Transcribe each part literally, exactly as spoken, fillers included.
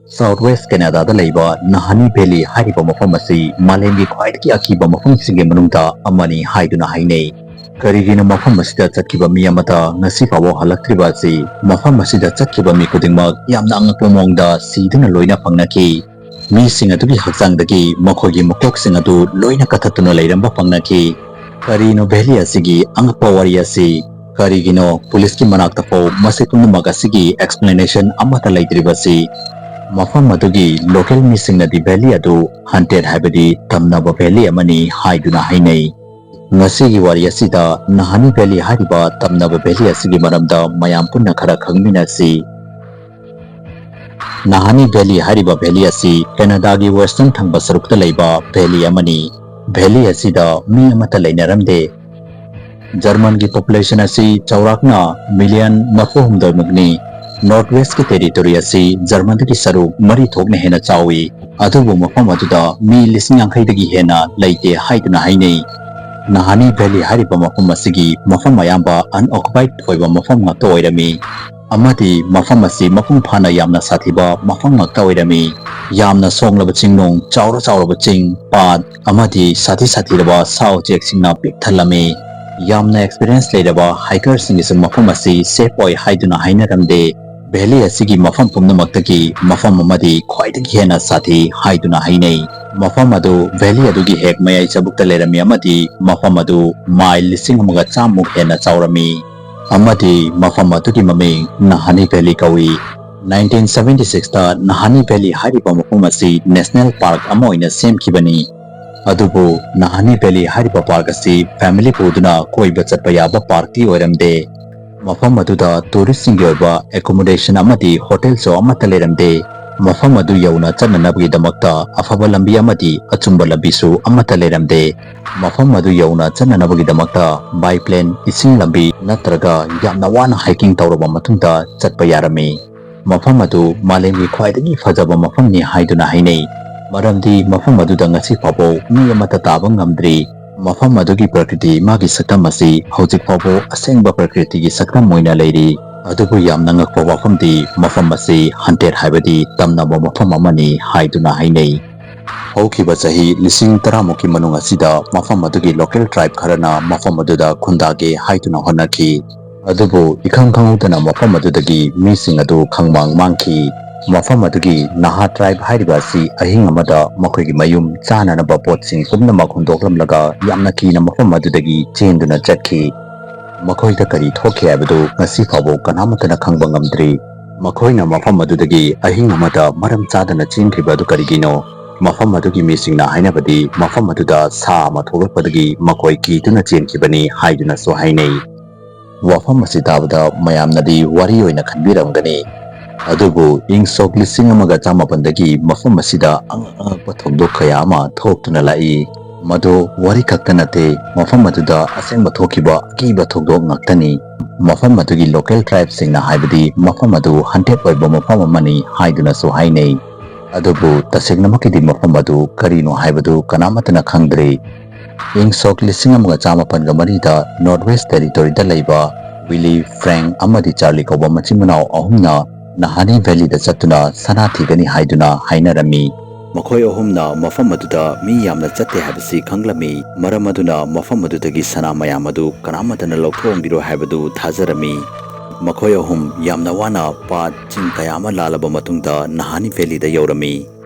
South West Canada ꯗ ꯂꯩꯕ ꯅꯍꯥꯅꯤ Valley ꯍꯥꯏꯔꯤꯕ ꯃꯐꯝ ꯑꯁꯤ ꯃꯥꯂꯦꯝꯒꯤ ꯈ꯭ꯋꯥꯏꯗꯒꯤ ꯑꯀꯤꯕ ꯃꯐꯝꯁꯤꯡꯒꯤ ꯃꯅꯨꯡꯗ ꯑꯃꯅꯤ ꯍꯥꯏꯗꯨꯅ ꯍꯥꯏꯅꯩ꯫ ꯀꯔꯤꯒꯤꯅꯣ ꯃꯐꯝ ꯑꯁꯤꯗ ꯆꯠꯈꯤꯕ ꯃꯤ ꯑꯃꯠꯇ ꯉꯁꯤ ꯐꯥꯎꯕ ꯍꯜꯂꯛꯇ꯭ꯔꯤꯕ ꯑꯁꯤ ꯃꯐꯝ ꯑꯁꯤꯗ ꯆꯠꯈꯤꯕ ꯃꯤ ꯈꯨꯗꯤꯡꯃꯛ ꯌꯥꯝꯅ ꯑꯉꯛꯄ ꯃꯑꯣꯡꯗ ꯁꯤꯗꯨꯅ ꯂꯣꯏꯅ ꯐꯪꯅꯈꯤ꯫ ꯃꯤꯁꯤꯡ ꯑꯗꯨꯒꯤ ꯍꯛꯆꯥꯡꯗꯒꯤ ꯃꯈꯣꯏꯒꯤ ꯃꯀꯣꯛꯁꯤꯡ ꯑꯗꯨ ꯂꯣꯏꯅ ꯀꯛꯊꯠꯇꯨꯅ ꯂꯩꯔꯝꯕ ꯐꯪꯅꯈꯤ꯫ ꯀꯔꯤꯅꯣ Valley ꯑꯁꯤꯒꯤ ꯑꯉꯛꯄ ꯋꯥꯔꯤ ꯑꯁꯤ? ꯀꯔꯤꯒꯤꯅꯣ ꯄꯨꯂꯤꯁꯀꯤ ꯃꯅꯥꯛꯇ ꯐꯥꯎ ꯃꯁꯤ ꯄꯨꯝꯅꯃꯛ ꯑꯁꯤꯒꯤ explanation ꯑꯃꯠꯇ ꯂꯩꯇ꯭ꯔꯤꯕꯁꯤ? ꯃꯐꯝ ꯑꯗꯨꯒꯤ local ꯃꯤꯁꯤꯡꯅꯗꯤ Valley ꯑꯗꯨ haunted ꯍꯥꯏꯕꯗꯤ ꯇꯝꯅꯕ Valley ꯑꯃꯅꯤ ꯍꯥꯏꯗꯨꯅ ꯍꯥꯏꯅꯩ꯫ ꯉꯁꯤꯒꯤ ꯋꯥꯔꯤ ꯑꯁꯤꯗ ꯅꯍꯥꯅꯤ Valley ꯍꯥꯏꯔꯤꯕ ꯇꯝꯅꯕ Valley ꯑꯁꯤꯒꯤ ꯃꯔꯝꯗ ꯃꯌꯥꯝ ꯄꯨꯟꯅ ꯈꯔ ꯈꯪꯃꯤꯟꯅꯁꯤ꯫ ꯅꯍꯥꯅꯤ Valley ꯍꯥꯏꯔꯤꯕ valley ꯑꯁꯤ Canada ꯒꯤ western ꯊꯪꯕ ꯁꯔꯨꯛꯇ ꯂꯩꯕ valley ꯑꯃꯅꯤ꯫ Valley ꯑꯁꯤꯗ ꯃꯤ ꯑꯃꯠꯇ ꯂꯩꯅꯔꯝꯗꯦ꯫ ꯖꯔꯃꯟꯒꯤ population ꯑꯁꯤ ꯆꯥꯎꯔꯥꯛꯅ million ꯃꯔꯤꯐꯨ ꯍꯨꯝꯗꯣꯏ ꯃꯨꯛꯅꯤ꯫ North West ꯀꯤ territory ꯑꯁꯤ ꯖꯔꯃꯟꯗꯒꯤ ꯁꯔꯨꯛ ꯃꯔꯤ ꯊꯣꯛꯅ ꯍꯦꯟꯅ ꯆꯥꯎꯏ, ꯑꯗꯨꯕꯨ ꯃꯐꯝ ꯑꯗꯨꯗ ꯃꯤ ꯂꯤꯁꯤꯡ ꯌꯥꯡꯈꯩꯗꯒꯤ ꯍꯦꯟꯅ ꯂꯩꯇꯦ ꯍꯥꯏꯗꯨꯅ ꯍꯥꯏꯅꯩ꯫ ꯅꯍꯥꯅꯤ Valley ꯍꯥꯏꯔꯤꯕ ꯃꯐꯝ ꯑꯁꯤꯒꯤ ꯃꯐꯝ ꯑꯌꯥꯝꯕ unoccupied ꯑꯣꯏꯕ ꯃꯐꯝ ꯉꯥꯛꯇ ꯑꯣꯏꯔꯝꯃꯤ, ꯑꯃꯗꯤ ꯃꯐꯝ ꯑꯁꯤ ꯃꯄꯨꯡ ꯐꯥꯅ ꯌꯥꯝꯅ ꯁꯥꯊꯤꯕ ꯃꯐꯝ ꯉꯥꯛꯇ ꯑꯣꯏꯔꯝꯃꯤ꯫ ꯌꯥꯝꯅ ꯁꯣꯡꯂꯕ ꯆꯤꯡꯅꯨꯡ, ꯆꯥꯎꯔ ꯆꯥꯎꯔꯕ ꯆꯤꯡ, ꯄꯥꯠ, ꯑꯃꯗꯤ ꯁꯥꯊꯤ ꯁꯥꯊꯤꯔꯕ ꯁꯥ ꯎꯆꯦꯛꯁꯤꯡꯅ ꯄꯤꯛ ꯊꯜꯂꯝꯃꯤ꯫ ꯌꯥꯝꯅ experience ꯂꯩꯔꯕ hiker ꯁꯤꯡꯒꯤꯁꯨ ꯃꯐꯝ ꯑꯁꯤ safe ꯑꯣꯏ ꯍꯥꯏꯗꯨꯅ ꯍꯥꯏꯅꯔꯝꯗꯦ꯫ Valley ꯑꯁꯤꯒꯤ ꯃꯐꯝ ꯄꯨꯝꯅꯃꯛꯇꯒꯤ ꯃꯐꯝ ꯑꯃꯗꯤ ꯈ꯭ꯋꯥꯏꯗꯒꯤ ꯍꯦꯟꯅ ꯁꯥꯊꯤ ꯍꯥꯏꯗꯨꯅ ꯍꯥꯏꯅꯩ꯫ ꯃꯐꯝ ꯑꯗꯨ valley ꯑꯗꯨꯒꯤ ꯍꯦꯛ ꯃꯌꯥꯏ ꯆꯕꯨꯛꯇ ꯂꯩꯔꯝꯃꯤ ꯑꯃꯗꯤ ꯃꯐꯝ ꯑꯗꯨ mile ꯂꯤꯁꯤꯡ ꯑꯃꯒ ꯆꯥꯝꯃꯨꯛ ꯍꯦꯟꯅ ꯆꯥꯎꯔꯝꯃꯤ꯫ ꯑꯃꯗꯤ ꯃꯐꯝ ꯑꯗꯨꯒꯤ ꯃꯃꯤꯡ ꯅꯍꯥꯅꯤ Valley ꯀꯧꯏ꯫ Nineteen seventy six ꯇ ꯅꯍꯥꯅꯤ Valley ꯍꯥꯏꯔꯤꯕ ꯃꯐꯝ ꯑꯁꯤ national park ꯑꯃ ꯑꯣꯏꯅ ꯁꯦꯝꯈꯤꯕꯅꯤ꯫ ꯑꯗꯨꯕꯨ ꯅꯍꯥꯅꯤ Valley ꯍꯥꯏꯔꯤꯕ park ꯑꯁꯤ family ꯄꯨꯗꯨꯅ ꯀꯣꯏꯕ ꯆꯠꯄ ꯌꯥꯕ park ꯇꯤ ꯑꯣꯏꯔꯝꯗꯦ꯫ ꯃꯐꯝ ꯑꯗꯨꯗ tourist ꯁꯤꯡꯒꯤ ꯑꯣꯏꯕ accommodation ꯑꯃꯗꯤ hotel ꯁꯨ ꯑꯃꯠꯇ ꯂꯩꯔꯝꯗꯦ꯫ ꯃꯐꯝ ꯑꯗꯨ ꯌꯧꯅ ꯆꯠꯅꯅꯕꯒꯤꯗꯃꯛꯇ ꯑꯐꯕ ꯂꯝꯕꯤ ꯑꯃꯗꯤ ꯑꯆꯨꯝꯕ ꯂꯝꯕꯤꯁꯨ ꯑꯃꯠꯇ ꯂꯩꯔꯝꯗꯦ꯫ ꯃꯐꯝ ꯑꯗꯨ ꯌꯧꯅ ꯆꯠꯅꯅꯕꯒꯤꯗꯃꯛꯇ by plane, ꯏꯁꯤꯡ ꯂꯝꯕꯤ ꯅꯠꯇ꯭ꯔꯒ ꯌꯥꯝꯅ ꯋꯥꯅ hiking ꯇꯧꯔꯕ ꯃꯇꯨꯡꯗ ꯆꯠꯄ ꯌꯥꯔꯝꯃꯤ꯫ ꯃꯐꯝ ꯑꯗꯨ ꯃꯥꯂꯦꯝꯒꯤ ꯈ꯭ꯋꯥꯏꯗꯒꯤ ꯐꯖꯕ ꯃꯐꯝꯅꯤ ꯍꯥꯏꯗꯨꯅ ꯍꯥꯏꯅꯩ, ꯃꯔꯝꯗꯤ ꯃꯐꯝ ꯑꯗꯨꯗ ꯉꯁꯤ ꯐꯥꯎꯕ ꯃꯤ ꯑꯃꯠꯇ ꯇꯥꯕ ꯉꯝꯗ꯭ꯔꯤ꯫ ꯃꯐꯝ ꯑꯗꯨꯒꯤ ꯄ꯭ꯔꯀ꯭ꯔꯤꯇꯤ ꯃꯥꯒꯤ ꯁꯛꯇꯝ ꯑꯁꯤ ꯍꯧꯖꯤꯛ ꯐꯥꯎꯕ ꯑꯁꯦꯡꯕ ꯄ꯭ꯔꯀ꯭ꯔꯤꯇꯤꯒꯤ ꯁꯛꯇꯝ ꯑꯣꯏꯅ ꯂꯩꯔꯤ꯫ ꯑꯗꯨꯕꯨ ꯌꯥꯝꯅ ꯉꯛꯄ ꯋꯥꯐꯝꯗꯤ, ꯃꯐꯝ ꯑꯁꯤ ꯍꯟꯇꯦꯠ ꯍꯥꯏꯕꯗꯤ ꯇꯝꯅꯕ ꯃꯐꯝ ꯑꯃꯅꯤ ꯍꯥꯏꯗꯨꯅ ꯍꯥꯏꯅꯩ꯫ ꯍꯧꯈꯤꯕ ꯆꯍꯤ ꯂꯤꯁꯤꯡ ꯇꯔꯥꯃꯨꯛꯀꯤ ꯃꯅꯨꯡ ꯑꯁꯤꯗ ꯃꯐꯝ ꯑꯗꯨꯒꯤ ꯂꯣꯀꯦꯜ ꯇ꯭ꯔꯥꯏꯕ ꯈꯔꯅ ꯃꯐꯝ ꯑꯗꯨꯗ ꯈꯨꯟꯗꯥꯒꯦ ꯍꯥꯏꯗꯨꯅ ꯍꯣꯠꯅꯈꯤ꯫ ꯑꯗꯨꯕꯨ ꯏꯈꯪ ꯈꯪꯍꯧꯗꯅ ꯃꯐꯝ ꯑꯗꯨꯗꯒꯤ ꯃꯤꯁꯤꯡ ꯑꯗꯨ ꯈꯪꯃꯥꯡ ꯃꯥꯡꯈꯤ꯫ ꯃꯐꯝ ꯑꯗꯨꯒꯤ ꯅꯍꯥ ꯇ꯭ꯔꯥꯏꯕ ꯍꯥꯏꯔꯤꯕ ꯑꯁꯤ ꯑꯍꯤꯡ ꯑꯃꯗ ꯃꯈꯣꯏꯒꯤ ꯃꯌꯨꯝ ꯆꯥꯅꯅꯕ ꯄꯣꯠꯁꯤꯡ ꯄꯨꯝꯅꯃꯛ ꯍꯨꯟꯗꯣꯛꯂꯝꯂꯒ ꯌꯥꯝꯅ ꯀꯤꯅ ꯃꯐꯝ ꯑꯗꯨꯗꯒꯤ ꯆꯦꯟꯗꯨꯅ ꯆꯠꯈꯤ꯫ ꯃꯈꯣꯏꯗ ꯀꯔꯤ ꯊꯣꯛꯈꯤ ꯍꯥꯏꯕꯗꯨ ꯉꯁꯤ ꯐꯥꯎꯕ ꯀꯅꯥꯃꯠꯇꯅ ꯈꯪꯕ ꯉꯝꯗ꯭ꯔꯤ꯫ ꯃꯈꯣꯏꯅ ꯃꯐꯝ ꯑꯗꯨꯗꯒꯤ ꯑꯍꯤꯡ ꯑꯃꯗ ꯃꯔꯝ ꯆꯥꯗꯅ ꯆꯦꯟꯈꯤꯕ ꯑꯗꯨ ꯀꯔꯤꯒꯤꯅꯣ? ꯃꯐꯝ ꯑꯗꯨꯒꯤ ꯃꯤꯁꯤꯡꯅ ꯍꯥꯏꯅꯕꯗꯤ, ꯃꯐꯝ ꯑꯗꯨꯗ ꯁꯥ ꯑꯃ ꯊꯣꯛꯂꯛꯄꯗꯒꯤ ꯃꯈꯣꯏ ꯀꯤꯗꯨꯅ ꯆꯦꯟꯈꯤꯕꯅꯤ ꯍꯥꯏꯗꯨꯅꯁꯨ ꯍꯥꯏꯅꯩ꯫ ꯋꯥꯐꯝ ꯑꯁꯤ ꯇꯥꯕꯗ ꯃꯌꯥꯝꯅꯗꯤ ꯋꯥꯔꯤ ꯑꯣꯏꯅ ꯈꯟꯕꯤꯔꯝꯒꯅꯤ꯫ ꯑꯗꯨꯕꯨ ꯏꯪ ꯁꯣꯛ ꯂꯤꯁꯤꯡ ꯑꯃꯒ ꯆꯥꯃꯥꯄꯟꯗꯒꯤ ꯃꯐꯝ ꯑꯁꯤꯗ ꯑꯉꯛ ꯑꯉꯛꯄ ꯊꯧꯗꯣꯛ ꯀꯌꯥ ꯑꯃ ꯊꯣꯛꯇꯨꯅ ꯂꯥꯛꯏ꯫ ꯃꯗꯨ ꯋꯥꯔꯤ ꯈꯛꯇ ꯅꯠꯇꯦ, ꯃꯐꯝ ꯑꯗꯨꯗ ꯑꯁꯦꯡꯕ ꯊꯣꯛꯈꯤꯕ ꯑꯀꯤꯕ ꯊꯧꯗꯣꯛ ꯉꯥꯛꯇꯅꯤ꯫ ꯃꯐꯝ ꯑꯗꯨꯒꯤ ꯂꯣꯀꯦꯜ ꯇ꯭ꯔꯥꯏꯕꯁꯤꯡꯅ ꯍꯥꯏꯕꯗꯤ ꯃꯐꯝ ꯑꯗꯨ ꯍꯟꯇꯦꯠ ꯑꯣꯏꯕ ꯃꯐꯝ ꯑꯃꯅꯤ ꯍꯥꯏꯗꯨꯅꯁꯨ ꯍꯥꯏꯅꯩ꯫ ꯑꯗꯨꯕꯨ ꯇꯁꯦꯡꯅꯃꯛꯀꯤꯗꯤ ꯃꯐꯝ ꯑꯗꯨ ꯀꯔꯤꯅꯣ ꯍꯥꯏꯕꯗꯨ ꯀꯅꯥꯃꯠꯇꯅ ꯈꯪꯗ꯭ꯔꯤ꯫ ꯏꯪ ꯁꯣꯛ ꯂꯤꯁꯤꯡ ꯑꯃꯒ ꯆꯥꯃꯥꯄꯟꯒ ꯃꯔꯤꯗ ꯅꯣꯔꯠ ꯋꯦꯁ ꯇꯦꯔꯤꯇꯣꯔꯤꯗ ꯂꯩꯕ ꯋꯤꯂꯤ, ꯐ꯭ꯔꯦꯡ ꯑꯃꯗꯤ ꯆꯥꯔꯂꯤ ꯀꯧꯕ ꯃꯆꯤꯟ ꯃꯅꯥꯎ ꯑꯍꯨꯝꯅ ꯅꯍꯥꯅꯤ ꯚꯦꯂꯤꯗ ꯆꯠꯇꯨꯅ ꯁꯅꯥ ꯊꯤꯒꯅꯤ ꯍꯥꯏꯗꯨꯅ ꯍꯥꯏꯅꯔꯝꯃꯤ꯫ ꯃꯈꯣꯏ ꯑꯍꯨꯝꯅ ꯃꯐꯝ ꯑꯗꯨꯗ ꯃꯤ ꯌꯥꯝꯅ ꯆꯠꯇꯦ ꯍꯥꯏꯕꯁꯤ ꯈꯪꯂꯝꯃꯤ, ꯃꯔꯝ ꯑꯗꯨꯅ ꯃꯐꯝ ꯑꯗꯨꯗꯒꯤ ꯁꯅꯥ ꯃꯌꯥꯝ ꯑꯗꯨ ꯀꯅꯥꯃꯠꯇꯅ ꯂꯧꯊꯣꯛꯂꯝꯈꯤꯔꯣꯏ ꯍꯥꯏꯕꯗꯨ ꯊꯥꯖꯔꯝꯃꯤ꯫ ꯃꯈꯣꯏ ꯑꯍꯨꯝ ꯌꯥꯝꯅ ꯋꯥꯅ ꯄꯥꯠ, ꯆꯤꯡ ꯀꯌꯥ ꯑꯃ ꯂꯥꯜꯂꯕ ꯃꯇꯨꯡꯗ ꯅꯍꯥꯅꯤ ꯚꯦꯂꯤꯗ ꯌꯧꯔꯝꯃꯤ꯫